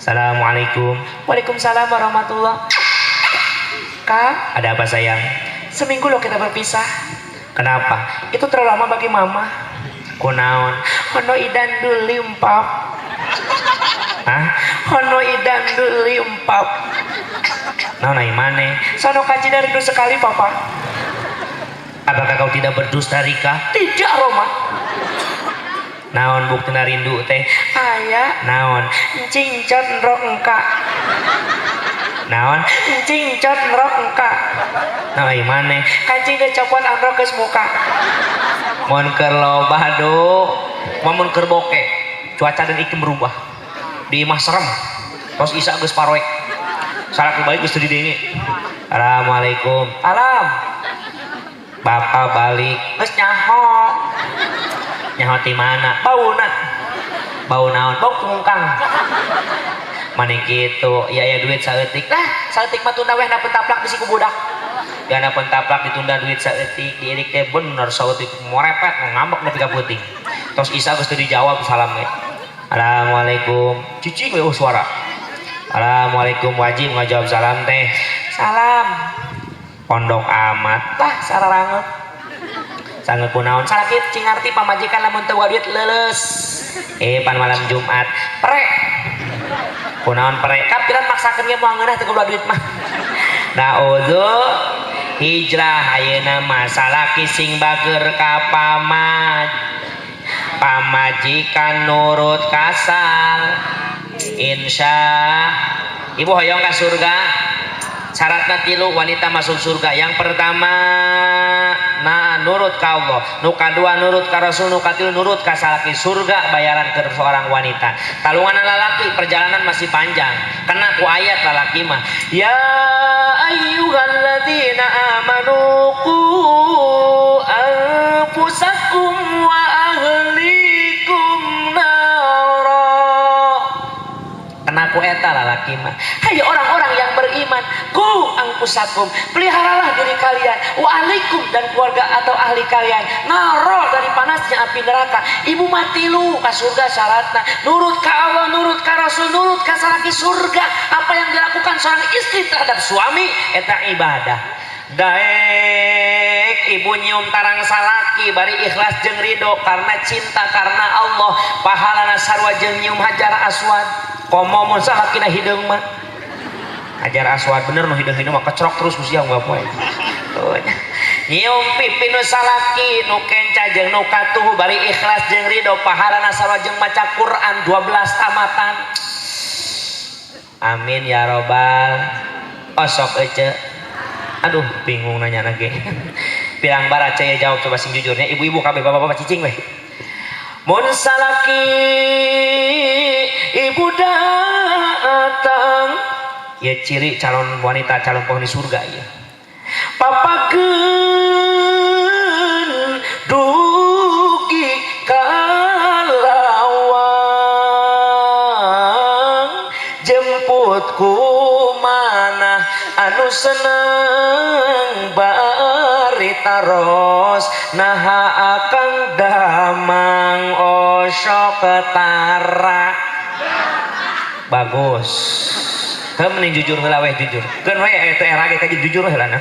Assalamualaikum. Waalaikumsalam warahmatullah. Kak, Ada apa sayang? Seminggu loh kita berpisah. Kenapa? Itu terlalu lama bagi mama. Kunaon? Hono idan duli empap. Hah? Hono idan duli empap. Naon ai maneh? Sono kaji dari rindu sekali papa. Apakah kau tidak berdusta Rika? Tidak Roma. Naon buktina rindu teh? Aya Naon? cincot rok engka. Naon? Cincot rok engka. Naon ai maneh? Kancing dicopot androk geus muka. Mun keur loba do, mun keur boke, cuaca dan iklim berubah. Di imah serem. Terus isa geus paroek. Salaki balik geus teu didenge. Assalamualaikum. Alam, Bapak balik. Geus nyaho. Nyaho ti mana? Bauna, Bau naon? Bau kungkang. Maneh kitu, ya ya duit saeutik. Lah, saeutik mah tunda weh na taplak bisi ku budak. Gana taplak ditunda duit saeutik, diirik teh bener saeutik morepet ngambek nepi ka peuting. Terus isa geus teu dijawab salam ge. Assalamualaikum. Cicing we oh suara. Assalamualaikum wajib ngajawab salam teh. Salam. Pondok amat. Lah, sararanget. Sange kunaon? Salaki cing ngarti pamajikan lamun teu duit leuleus. Eh pan malam Jumat. Pre, Kunaon pre? Kapiran maksakeun ge moal ngeunah teu boga duit mah. Naudzu hijrah ayeuna mah salaki sing bager ka pamajikan nurut kasal insya ibu hoyong ka surga syaratna tilu wanita masuk surga yang pertama nah nurut ka Allah nu kadua nurut ka Rasul nu katilu nurut ka salaki surga bayaran ke seorang wanita talungan lalaki perjalanan masih panjang kena ku ayat lalaki mah ya ayyuhalladzina amanu qu anfusakum wa ahlikum nara kena ku eta lalaki mah Hai orang-orang yang beriman, qu anfusakum, peliharalah diri kalian, wa ahlikum dan keluarga atau ahli kalian, naro dari panasnya api neraka. Ibu mati lu ka surga syaratna, nurut ka Allah, nurut ka Rasul, nurut ka salaki surga. Apa yang dilakukan seorang istri terhadap suami eta ibadah. Daek ibu nyium tarang salaki bari ikhlas jeung ridho karena cinta karena Allah pahalana sarua jeung nyium hajar aswad komo mun salakina hideung mah hajar aswad bener nu hideung-hideung mah kecerok terus ku sia unggal poe. Tuh, nyium pipi nu salaki nu kenca jeung nu katuhu bari ikhlas jeung ridho pahalana sarua jeung maca Quran 12 tamatan. Amin ya robbal osok ece. Aduh bingung nanya lagi. Pirang bara ya jawab coba sing jujurnya ibu-ibu kabeh bapak-bapak cicing weh. Mun salaki ibu datang ya ciri calon wanita calon penghuni surga ya. Papakeun dugi ka lawang jemput ku mana anu seneng bari taros naha akang damang osok ketara. Bagus. Heuh mending jujur heula weh jujur. Keun we eta era ge kaji jujur heula na.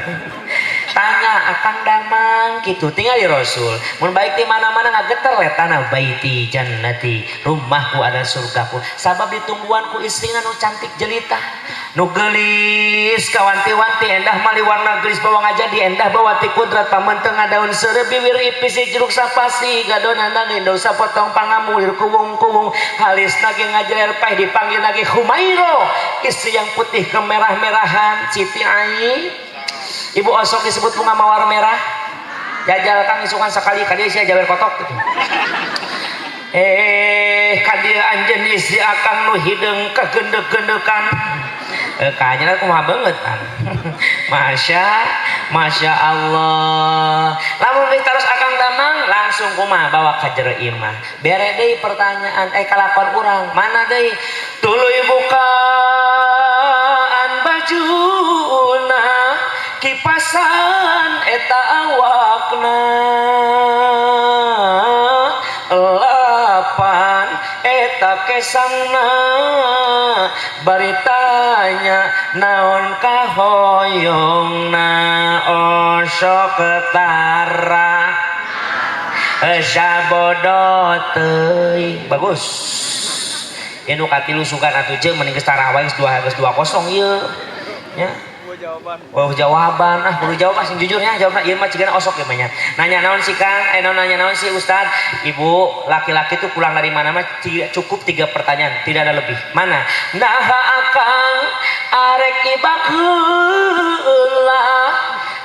Tanya Akang Damang gitu, tinggal di Rasul. Mun baik di mana-mana ngageter le tanah baiti jannati, rumahku ada surgaku. Sabab ditungguan ku istrina nu cantik jelita, nu geulis kawanti-wanti, endah mali warna geulis bawa ngajadi endah bawa ti kudrat pamenteng daun seureuh biwir ipis jeruk sapasi gadona nangin dosa potong pangamulir kuwung-kuwung halis nage ngajeler paeh dipanggil nage Humairo, istri yang putih kemerah-merahan. Siti Ai, ibu osok disebut bunga mawar merah. Jajal kang isukan sekali kali sia jawer kotok gitu. Eh, kadieu anjeun istri akang nu hideung kagendek-gendekan. Eh, kayaknya kumaha banget kan. Masya Masya Allah. Lamun geus terus Akang Damang langsung kumaha bawa ka jero imah. Bere deui pertanyaan, eh, kalakuan urang mana deui? Tuluy bukaan bajuna, kipasan eta awakna, lapan eta kesangna, bari tanya naon kahoyongna. Osok tara sabodo teuing. Bagus. Ieu nu katilu sugan atuh jeung mending geus tarawih, geus dua, geus 2-0 ieu nya. Jawaban. Oh, jawaban. Ah, kudu jawab, ah, sing jujurnya jawabna. Ieu mah cigana osok ieu mah nya. Nanya naon sih Kang? Eh, naon nanya naon sih Ustad? Ibu, laki-laki tuh pulang dari mana mah cukup tiga pertanyaan, tidak ada lebih. Mana? Nah, akang arek ibak heula.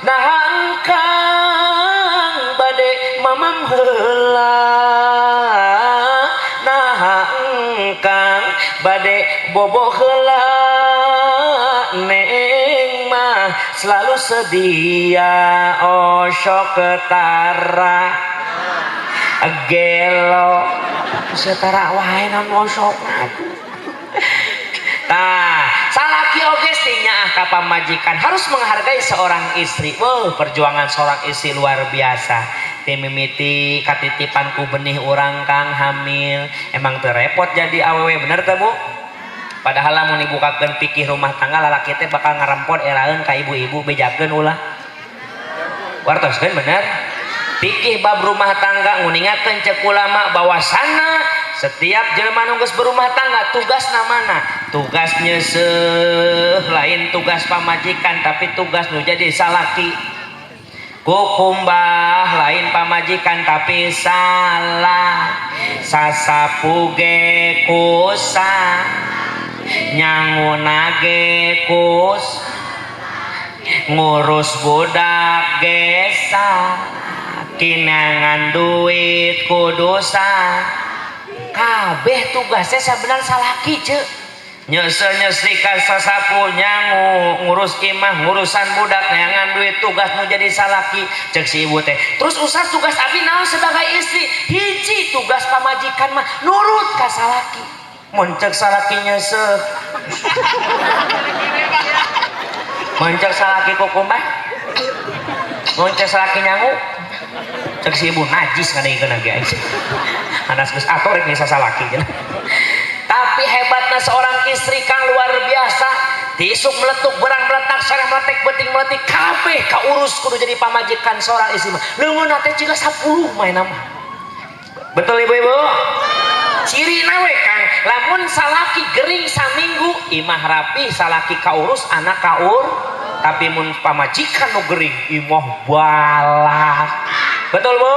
Nah, akang bade mamam heula. Nah, engkang bade bobo heula. Neng mah selalu sedia. Osok ketara gelo setara wae naon osok. Aduh. Nah, salaki oge nyaah ka pamajikan, harus menghargai seorang istri. Wah, perjuangan seorang istri luar biasa. Ti mimiti katitipan ku benih urang kang hamil. Emang teu repot jadi awewe, bener teu, Bu? Padahal lamun dibukakeun pikir rumah tangga, lalaki teh bakal ngarempon eraeun ka ibu-ibu, bejakeun ulah. Wartoskeun bener? Pikir bab rumah tangga nguningakeun cek ulama bahwasana setiap jelema nu geus berumah tangga tugasna mana? Tugas nyeuseuh lain tugas pamajikan, tapi tugas nu jadi salaki. Kukumbah lain pamajikan tapi salah. Sasapu ge kusa, nyanguna ge kus, ngurus budak gesa, kinangan duit kudusa. Kabeh tugasnya sebenarnya salaki cek nyese nyestrika, sasapu, nyangu, ngurus imah, ngurusan budak, neangan duit, tugas nu jadi salaki. Cek si ibu teh, terus usah tugas abi naon sebagai istri? Hiji, tugas pamajikan mah nurut ka salaki. Mun cek salaki nyese, mun cek salaki kukumbah, mun cek salaki nyangu, cek si ibu najis ngadengikeun ge aing. Anas geus ator rek nyesa salaki cenah. Tapi hebatnya seorang istri kang luar biasa. Tisuk meletuk, berang meletak, sarang meletek, beting meletik, kabeh kaurus kudu jadi pamajikan seorang istri mah. Leungeunna teh jiga 10 main mah. Betul, ibu-ibu? Ciri nawe kang, lamun salaki gering saminggu, imah rapi, salaki kaurus, anak kaur, tapi mun pamajikan nu gering, imah balak. Betul, Bu?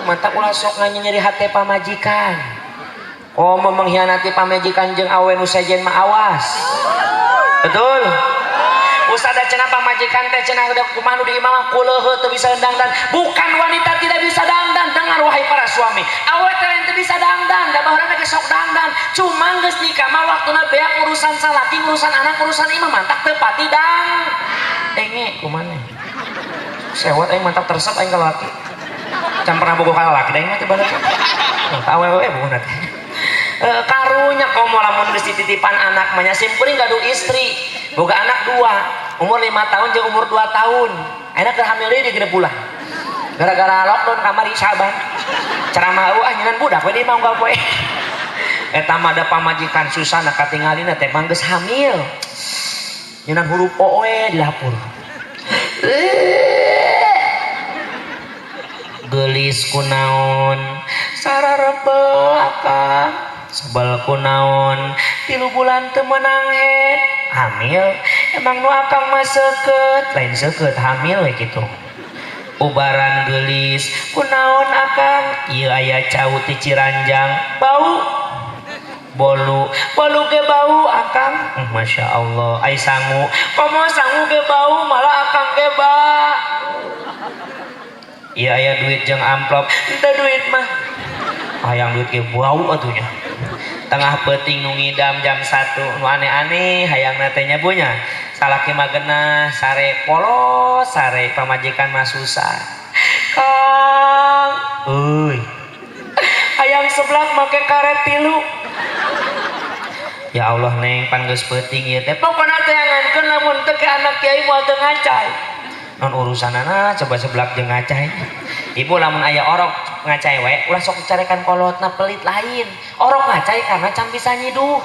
Mantap, ulah sok nyeri hati pamajikan. Oh, mau mengkhianati pamajikan jeung awe nu sejen mah awas. Betul? Ustaz cenah pamajikan teh cenah udah kumaha nu di imah mah kuleuheuh teu bisa dangdan. Bukan wanita tidak bisa dangdan. Dengar wahai para suami. Awe teh lain teu bisa dangdan, da baheula ge sok dangdan. Cuma geus nikah mah waktuna beak urusan salaki, urusan anak, urusan imah, mantak teu pati dang. Enge kumaha? Sewot aing, mantap teresep aing ka lalaki. Can pernah bogoh ka lalaki da aing mah teh balik. Tah awewe bogohna teh. E, karunya komo lamun geus dititipan anak mah nya. Sim kuring gaduh istri boga anak dua, umur 5 tahun jeung umur 2 tahun. Ayeuna keur hamil deui di 6 bulan gara-gara lockdown kamari saban ceramah eueuh ah nyeunaan budak we di imah unggal poe. Eta mah da pamajikan susah na katingalina teh mah geus hamil nyeunaan huruf O we di dapur. Gelis kunaon sararebel akang sebel kunaon 3 bulan teu meunang head hamil emang nu akang mah seukeut lain seukeut hamil we kitu ubaran gelis kunaon akang ieu aya cau ti Ciranjang bau bolu bolu ge bau akang Masya Allah ai sangu komo sangu ge bau malah akang ge ba iya aya duit jeung amplop henteu duit mah hayang duit ge bau atunya tengah peuting nu ngidam jam 1 nu aneh-aneh hayangna teh nya bu nya salaki mah geunah sare polos sare pamajikan mah susah kang euy hayang seblak make karet 3 ya Allah neng pan geus peuting ieu teh pokona teh ngankeun lamun teu ke anak kiai moal teu ngacai non urusanana coba seblak jeung ngacai ibu lamun aya orok ngacai we ulah sok dicarekan kolotna pelit lain orok ngacai karena can bisa nyiduh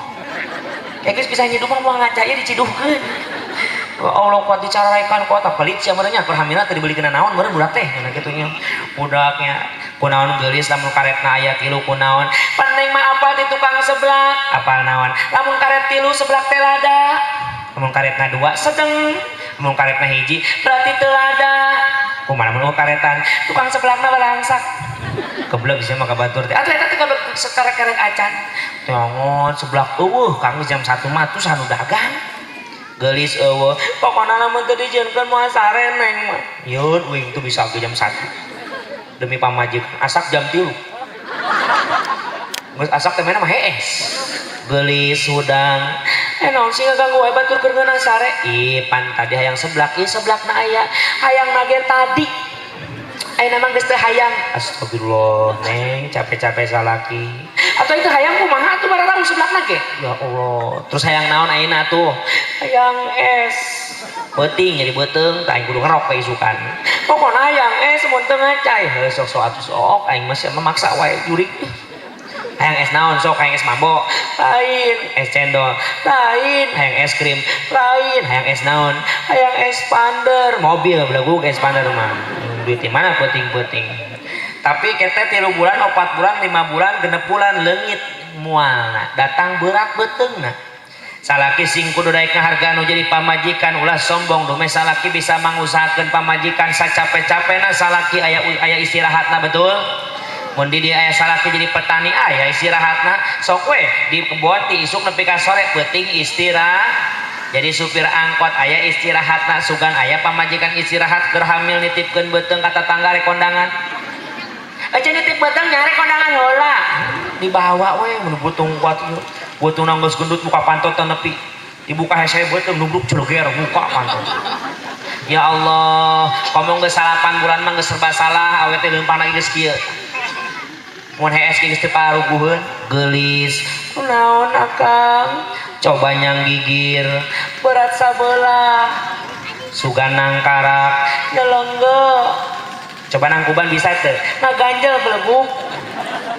kayak geus bisa nyiduh mah moal ngacai diciduhkeun Allah kuat dicarekan kuat pelit sia meureun nya keur hamilna teu dibelikeun naon meureun budak teh nah kitu nya budaknya kunaon geulis lamun karetna aya 3 kunaon pan neng mah apal di tukang seblak apal naon lamun karet 3 seblak teh lada lamun karetna 2 sedeng lamun karetna 1 berarti teu lada kumaha lamun karetan tukang seblakna balangsak keblek sia mah ka batur teh atuh eta teh keblek sekaret-karet acan tongon seblak eueuh kang jam 1 mah atuh anu dagang geulis eueuh pokona lamun teu dijieunkeun moal sare neng mah yeun uing tuh bisa ke jam 1 demi pamajikan asak jam 3 geus asak teh mana mah hees geulis hudang naon sih ngaganggu wae batur keur ngeunah sare ih pan tadi hayang seblak ieu seblakna aya hayang nage tadi ayeuna mah geus teu hayang astagfirullah neng capek-capek salaki atau itu hayang kumaha atuh barang seblakna ge ya Allah terus hayang naon ayeuna tuh hayang es peuting jadi beuteung tah aing kudu ngerok ka isukan pokona hayang es mun teu ngacai heuh sok sok atuh sok aing mah memaksa wae jurik hayang es naon sok hayang es mambo lain es cendol lain hayang es krim lain hayang es naon hayang es pander mobil belegug es pander mah duit di mana peuting-peuting tapi kete 3 bulan 4 bulan 5 bulan 6 bulan leungit mualna datang berat beuteungna salaki sing kudu daek ngahargaan nu jadi pamajikan ulah sombong dume salaki bisa mangusahakeun pamajikan sacape-capena salaki aya aya istirahatna betul mun di dieu aya salaki jadi petani aya istirahatna sok we di kebon ti isuk nepi ka sore peuting istirahat jadi supir angkot aya istirahatna sugan aya pamajikan istirahat keur hamil nitipkeun beuteung ka tatangga rek kondangan aja nitip beuteung nyare kondangan heula dibawa we mun butung kuat butung geus gendut muka pantot nepi dibuka hese beuteung nubruk celeger muka pantot ya Allah ngomong geus 8 bulan mah geus serba salah awe teh leumpangna geus kieu mun hees geus teu paruguheun geulis kunaon akang coba nyang gigir berat sabelah sugan nangkarak nyelengge coba nangkuban bisa teu ngaganjel beleguk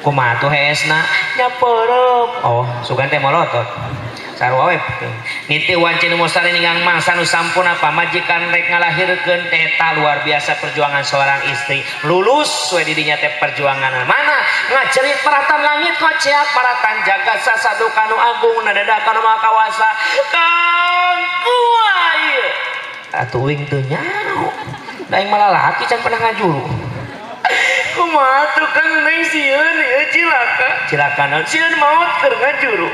kumaha tuh heesna nyapeureum oh sugan teh molotot sarua we niti wanci nu mustari ninggang mangsa nu sampurna pamajikan rek ngalahirkeun eta luar biasa perjuangan seorang istri lulus we di dinya teh perjuangan mana ngajerit maratan langit koceak maratan jagat sasaduka nu agung nadada kana maha kawasa kang kuai atuh uing teu nyaho da aing malah laki can pernah ngajuru kumaha tuh kang neng sieun ieu cilaka cilaka naon sieun maot keur ngajuru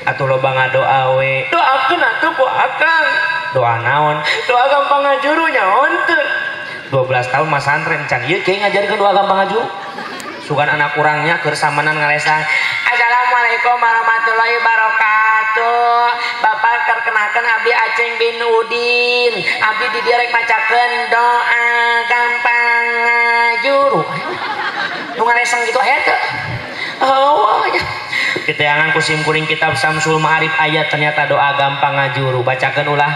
atuh loba ngadoa we doakeun atuh ku akang doa naon doa gampang ngajuru nyaon teu 12 tahun masantren can ieu kieu ngajarkeun doa gampang ngajuru sugan anak urangnya keur samanan ngalesang assalamualaikum warahmatullahi wabarakatuh bapak perkenalkan abdi Aceng bin Udin abdi di dieu rek macakeun doa gampang ngajuru nu ngalesang gitu aya teu oh ya diteangan ku sim kuring kitab Samsul Ma'arif ayat ternyata doa gampang ngajuru bacakeun ulah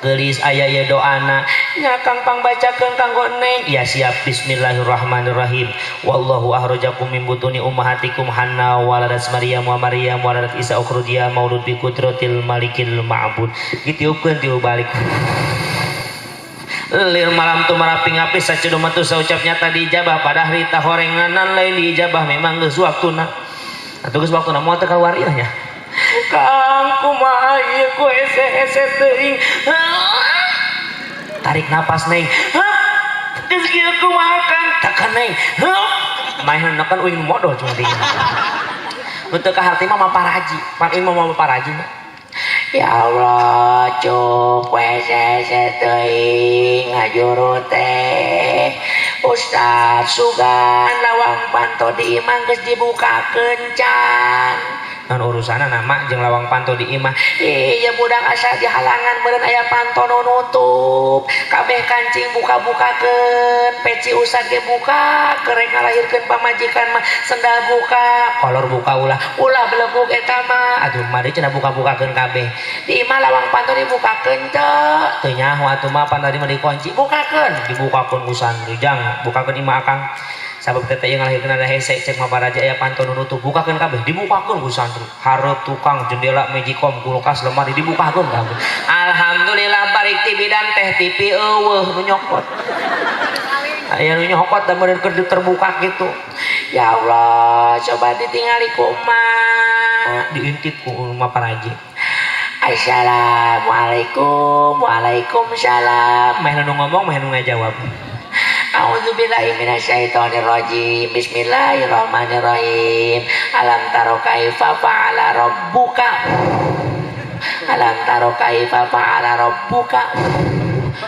geulis aya ieu doana nya Kang pang bacakeun kanggo neng ya siap bismillahirrahmanirrahim wallahu ahrajakum min butuni ummahatikum hanna waladat Maryam wa Maryam waladat Isa ukhrujiya maulud bi qudratil malikil ma'bud ditiupkeun tiu balik Lir malam tumaraping api sacedu matu saucap nyata diijabah pada harita horenganan lain diijabah memang geus waktuna. Atuh geus waktuna moal teu kaluar ieu nya. Kang kumaha ieu ku hese-hese teuing. Tarik napas neng. Geus kieu kumaha Kang? Tekan neng. Maehna kan uing modol cuma dia. Nu teu kaharti mah maparaji. Pan uing mah maparaji mah. Ya Allah, cuk hese-hese teuing ngajuru teh. Ustaz sugan lawang panto di imah geus dibukakeun can. Naon urusanna nama jeung lawang panto di imah? Iya budak asa di halangan meureun aya panto nu nutup. Kabeh kancing buka-bukakeun, peci ustad ge buka, kerek ngalahirkeun pamajikan mah sendal buka, kolor buka ulah. Ulah belegug eta mah. Aduh mah deui cenah buka-bukakeun kabeh. Di imah lawang panto dibukakeun teu? Teu nyaho atuh mah pan tadi mah dikunci. Bukakeun. Dibukakeun ku santri jang, bukakeun imah akang. Sabab teteh yang ngalahirkeun ada hese cek mah paraja aya panto nu nutup, bukakeun kabeh, dibukakeun ku santri. Hareup tukang jendela magicom kulkas lemari dibukakeun kabeh. Alhamdulillah balik ti bidan teh TV eueuh nu nyokot. Aya nu nyokot da meureun keur terbuka gitu. Ya Allah, coba ditingali ku emak. Diintip ku emak paraji. Assalamualaikum, waalaikumsalam. Meh nu ngomong, meh nu ngajawab. A'udzubillahi minasyaitonirrajim. Bismillahirrahmanirrahim. Alam taro kaifa fa'ala rabbuka. Alam taro kaifa fa'ala rabbuka.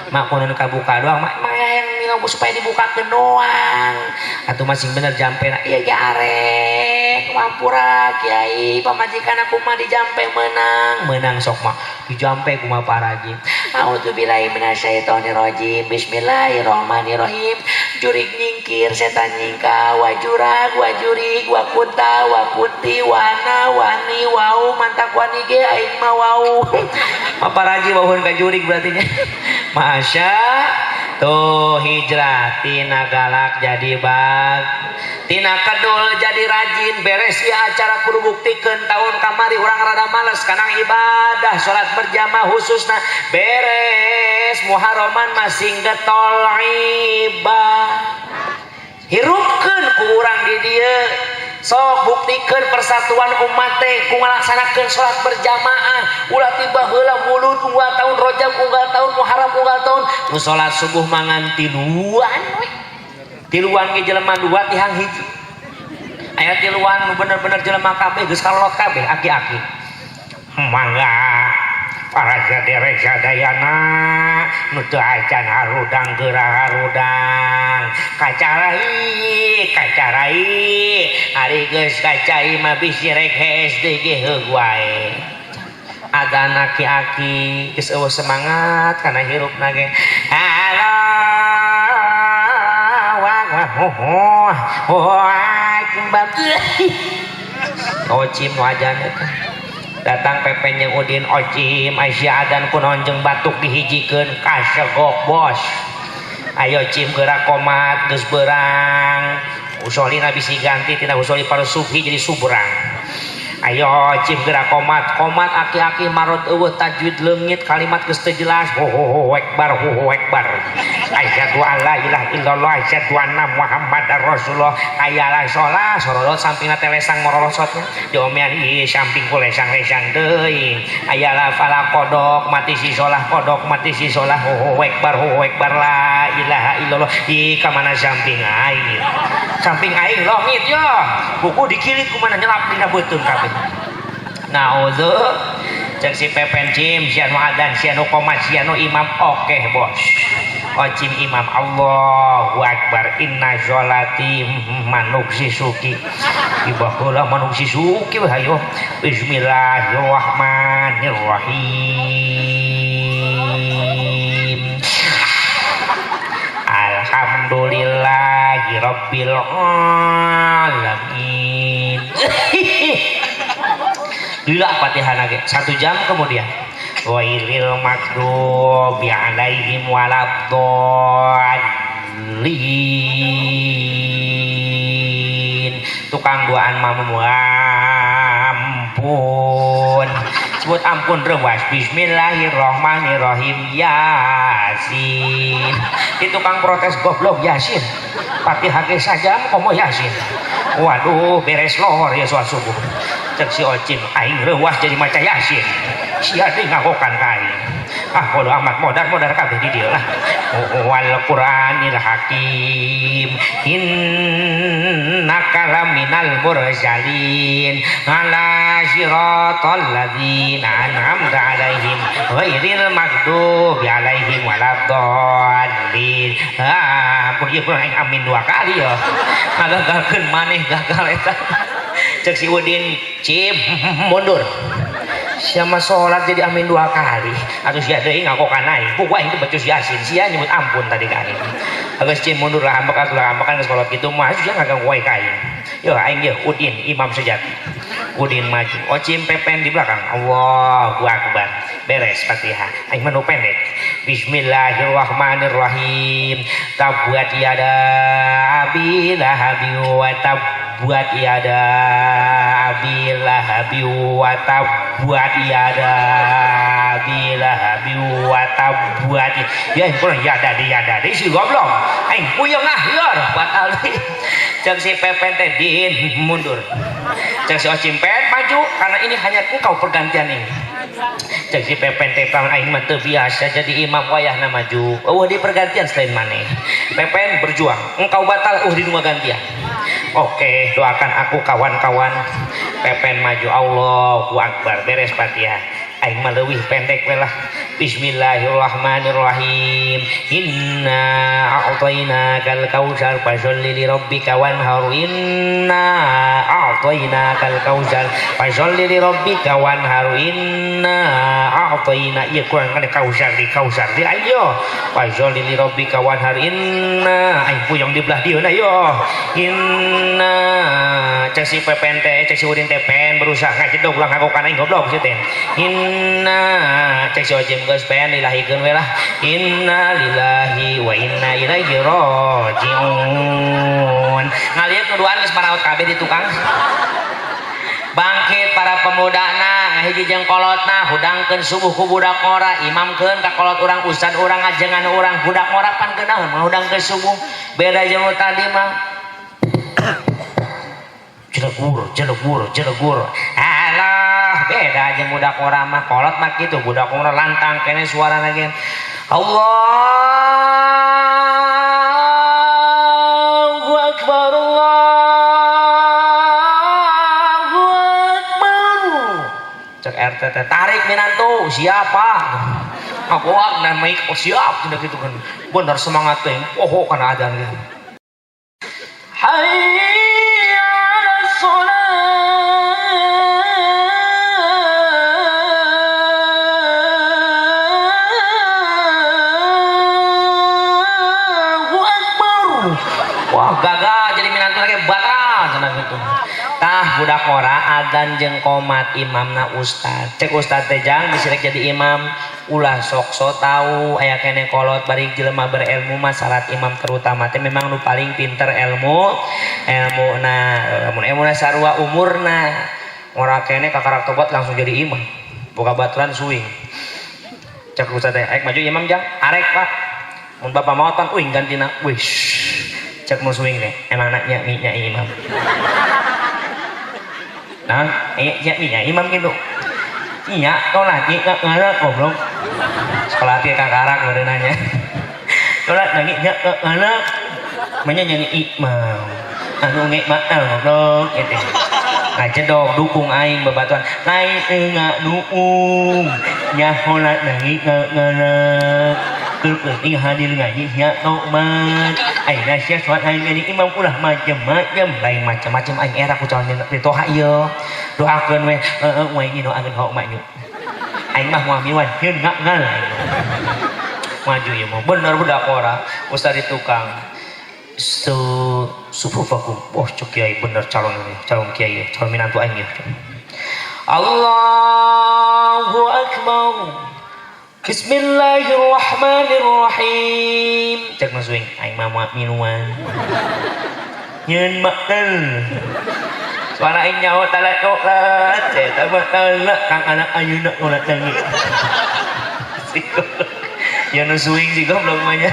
Mak kunaon kabuka doang, mak Mak yang minum supaya dibukakeun doang. Atuh masing bener jampena. Iya ge arek mampura kiai pamajikan aku mah dijampe menang. Menang sok mak dijampe kumaha paraji. A'udzubillahi minasyaitonirrajim. Bismillahirrahmanirrahim. Jurig nyingkir setan nyingka wajurag wajurig wakunta wakunti wana wani wau mantak wani ge aing mah wau. Mah paraji wauheun ka jurig berarti nya. Masya tuh hijrah tina galak jadi bag tina kedul jadi rajin beres ya acara kudu buktikeun tahun kamari urang rada males kana ibadah salat berjamaah khususna beres muharraman masing getol ibah hirupkeun ku urang di dieu sok buktikeun persatuan umat teh ku ngalaksanakeun salat berjamaah ulah tiba heula mulud unggal tahun rajab unggal tahun muharram unggal tahun nu salat subuh mangan tiluan we tiluan ge jelema dua tihang hiji aya tiluan nu bener-bener jelema kabeh geus kalolot kabeh aki-aki mangga para saderek sadayana nu teu acan harudang geura harudang kacarai kacarai ari geus kacai mah bisi rek hees deui ge heug wae adan aki-aki geus eueuh semangat kana hirupna ge Allahu akbar Ocim wajan eta datang pepen jeung Udin Ocim Aisyah adan kunaon jeung batuk dihijikeun kasegok bos ayo cim geura komat geus beurang usolina bisi ganti tina usoli parsufi jadi subrang ayo cim geura komat komat aki-aki marot eueuh tajwid leungit kalimat geus teu jelas Allahu akbar Allahu akbar asyhadu alla ilaha illallah asyhadu anna muhammadar rasulullah hayalah sholat sorolot sampingna teh lesang morolosotnya diomean ieu samping ku lesang-lesang teuing hayalah fala kodok mati si solah kodok mati si solah Allahu akbar la ilaha illallah ih ka mana samping aing longit yo buku dikilit kumana nyelap dina beuteung kabeh naudzu cek si pepen cim sia nu adan sia nu qomat sia nu imam oke bos ocim imam Allahu akbar inna sholati manuk sisuki ibaheula manuk sisuki we hayo bismillahirrahmanirrahim alhamdulillahi rabbil alamin. Lila Fatihah ge 1 jam kemudian wailil maghdubi alaihim waladdallin tukang duaan mamu ampun Sebut ampun rewas. Bismillahirrahmanirrahim. Yasin. Di tukang protes goblok Yasin. Fatihah ge sajam komo Yasin. Waduh, beres lohor ya sholat subuh. Cek si Ocim, aing reuwas jadi maca Yasin. Sia deui ngagokan ka aing. Ah, bodo amat modar-modar kabeh di dieu lah. Wal Qur'anil Hakim. Innaka laminal mursalin ala siratal ladzina an'amta alaihim ghairil maghdubi alaihim waladdallin. Ah, ampun ieu aing amin dua kali ya. Ngagagalkeun maneh gagal eta. Cek si Udin, "Cim, mundur." Siapa sholat jadi amin dua kali atau sia deui ngakokan aing. Buku aing teh becus Yasin, sia nyebut ampun tadi ka aing. Geus cim mundur lah, ambek atuh ambek kan geus kolot kitu mah sia ngaganggu wae ka aing. Yo aing ye Udin imam sejati. Udin maju, Ocim Pepen di belakang. Allahu akbar. Beres Fatihah. Aing mah nu pendek. Bismillahirrahmanirrahim. Tabbat yada abi lahabi wa tabbat yada abi lahabi wa tabbat yada abi lahabi wa tabbat. Ya kurang yada di yada di si goblok. Aing puyeng ah lieur batal deui. Cek si Pepen teh din mundur. Cek si Ocim Pen maju karena ini hanya engkau pergantian ini. Cek si Pepen teh pang aing mah teu biasa jadi imam wayahna maju. Eueuh di pergantian selain maneh. Pepen berjuang, engkau batal di nu gantian. Oke, doakan aku kawan-kawan. Pepen maju, Allahu Akbar, beres Fatihah. Aing mah leuwih pendek we lah. Bismillahirrahmanirrahim. Inna a'tainakal kautsar fasholli li rabbika wanhar. Inna a'tainakal kautsar fasholli li rabbika wanhar. Inna a'taina ieu kurang kana kautsar di kautsar di ayo. Fasholli li rabbika wanhar. Inna aing puyeng di belah dieu na yo. Inna cek si Pepen teh, cek si Udin teh pen berusaha ngajedog ulah ngagokan aing goblok si teh. Inna cek si Ojim geus pen lilahikeun we lah. Inna lillahi wa inna ilaihi rajiun. Ngalieu nuduhan geus maraot kabeh di tukang. Bangkit para pemudana ngahiji jeung kolotna hudangkeun subuh ku budak ngora, imamkeun ka kolot urang, ustad urang, ajengan urang. Budak ngora pan geunaheun ngahudangkeun subuh. Beda jeung nu tadi mah jelegur jelegur jelegur. Alah, beda jeung budak ngora mah. Kolot mah kitu, budak ngora lantang kene suarana ge. Allahu akbar, Allahu akbar. Cek RT teh tarik minantu siapa? Aku dan mic oh siap cenah kitu kan. Bener semangat teh. Oh kana adzan ge. Hayya 'alas shalah. Allahu akbar. Wah, gagal jadi minantu lagi batal cenah gitu. Tah budak ora adzan jeung qomat imamna ustad. Cek ustad teh jang bisi rek jadi imam ulah sok so tahu aya kene kolot bari jelema berilmu mah syarat imam terutama teh memang nu paling pinter ilmu ilmuna lamun ilmuna sarua umurna ngora kene kakarak tobat langsung jadi imam. Boga baturan suing. Cek ustad teh arek maju imam jang arek Pak. Mun bapak maot pan uing gantina. Wih. Cek mun suing teh emang nya nya imam. Nah, iya iya imam gitu. Iya, kau lagi nggak goblok. Sekolah hati kakarak baru nanya. Kau lagi nggak nggak mana nyanyi imam. Anu ngek matal goblok gitu. Ngajedog dukung aing babatuan. Lain nggak dukung. Nyaho lagi nggak nggak. Keur hadir ngaji nya tobat. Aing sia sholat aing jadi imam ulah macem-macem lain macem-macem aing era ku calon di toha ieu. Doakeun we heeh we ngi doakeun hok maju. Aing mah moal miwan hieun ngal aing. Maju ieu mah bener budak ora ustad di tukang. Sufufakum. Oh cek kiai bener calon ini, calon kiai, calon minantu aing ieu. Allahu akbar. Bismillahirrahmanirrahim. Cek Mas Wing, aing mah moal minuman. Nyeun maktel. Suara aing nyaho tala coklat. Eta mah tala kang anak ayeuna ulah tangi. Si goblok. Ya nu suing si goblok mah nya.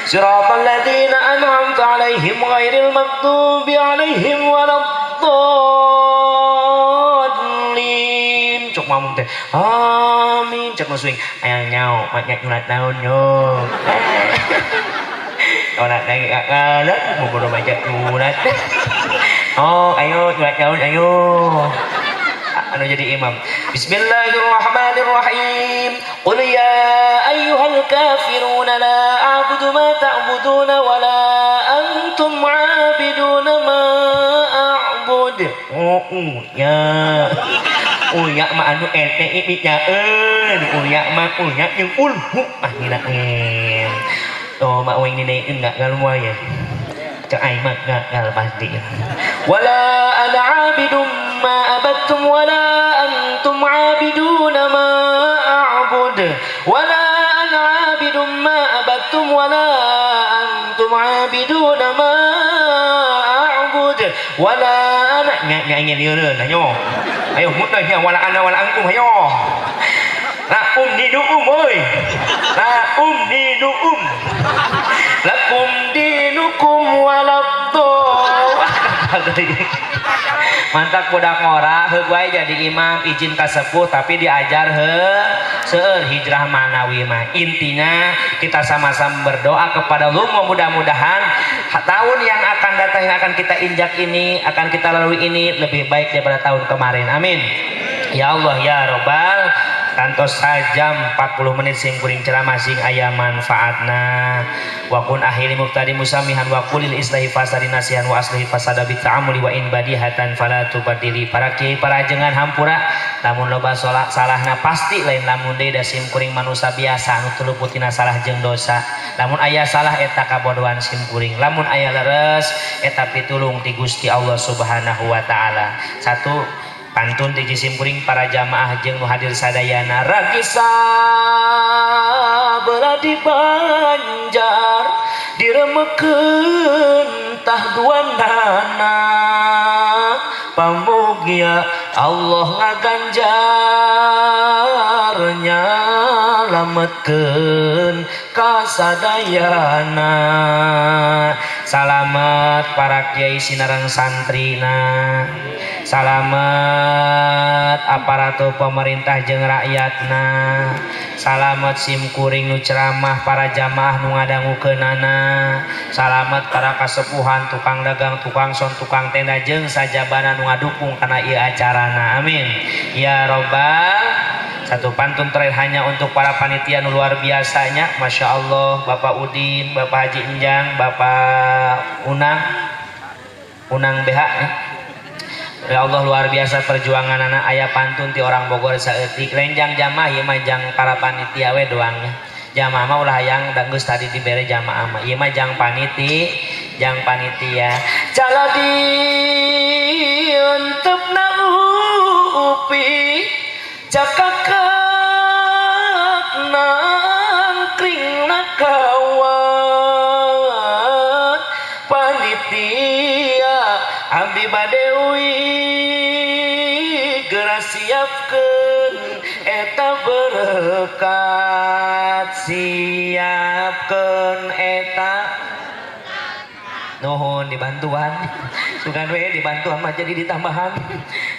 Siratal ladzina an'amta 'alaihim ghairil maghdubi 'alaihim waladdallin. Cok mamung teh. Amin. Cek nu suing. Ayang nyao mak nyulat naon yo. Nyulat lagi kalah mau bodoh baca nyulat. Oh, ayo nyulat naon ayo. Anu jadi imam. Bismillahirrahmanirrahim. Qul ya ayyuhal kafirun la a'budu ma ta'buduna wa la antum 'abiduna ma a'bud. Oh, ya. Uya mah anu ente i nyaeun. Uya mah uya jeung ulhu ah nginaeun. Oh, mak weng ni enggak galua ya. Cek aing mah gagal pasti. Wala ana 'abidum ma abattum wala antum 'abiduna ma a'bud. Wala ana 'abidum ma abattum wala antum 'abiduna ma a'bud. Wala ana nya nya nya lieureun ayo. Ayo mutah nya wala ana wala antum ayo. Lakum dinukum oi. Lakum dinukum. Lakum dinukum waladdo. Mantap budak ngora heug wae jadi imam izin ka sepuh tapi diajar heuh seueur hijrah manawi mah. Intinya kita sama-sama berdoa kepada Allah mudah-mudahan tahun yang akan datang yang akan kita injak ini akan kita lalui ini lebih baik daripada tahun kemarin. Amin. Ya Allah ya Robbal kantos sajam 40 menit sim kuring ceramah sing aya manfaatna. Wa kun akhiri mubtadi musamihan wa kulil islahi fasadi nasihan wa aslihi fasada bi ta'amuli wa in badihatan fala tubadili. Para kiai para ajengan hampura lamun loba salah salahna pasti lain lamun deui da sim kuring manusia biasa anu tuluputina salah jeung dosa. Lamun aya salah eta kabodohan sim kuring, lamun aya leres eta pitulung ti Gusti Allah Subhanahu wa taala. Satu pantun ti sim kuring para jamaah jeung nu hadir sadayana. Ragisa belah di Banjar diremekeun tah duanana pamugia Allah ngaganjar nyalametkeun kasadayana. Salamet para kiai sinareng santrina, salamet aparatur pemerintah jeung rakyatna, salamet sim kuring nu ceramah para jamaah nu ngadangukeunana, salamet para kasepuhan tukang dagang tukang son tukang tenda jeung sajabana nu ngadukung kana ieu acarana. Amin ya robbal. Satu pantun terakhir hanya untuk para panitia nu luar biasanya, Masya Allah, Bapak Udin, Bapak Haji Enjang, Bapak Unang, Unang BH ya. Ya Allah luar biasa perjuangan anak ayah pantun ti orang Bogor saeutik lenjang jamaah ieu mah jang para panitia we doangnya. Jamaah mah ulah hayang da geus tadi dibere jamaah mah. Ieu mah jang paniti, jang panitia. Caladi entepna upi cakakak nangkring nakawat panitia abdi bade uih geura siapkeun eta berkat, siapkeun eta. Nuhun dibantuan sugan we dibantuan mah jadi ditambahan.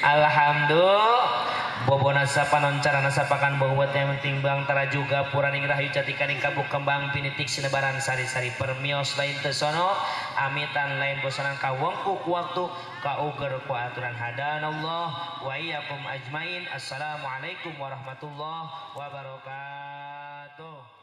Alhamdulillah. Bobona sapanon carana sapakan bobot yang penting bang taraju gapuraning rahayu catikaning kabuk kembang pinitik sinebaran sari-sari permios lain tesono amitan lain bosanan kawengku ku waktu kauger ku aturan hadanallah wa iyyakum ajmain. Assalamualaikum warahmatullahi wabarakatuh.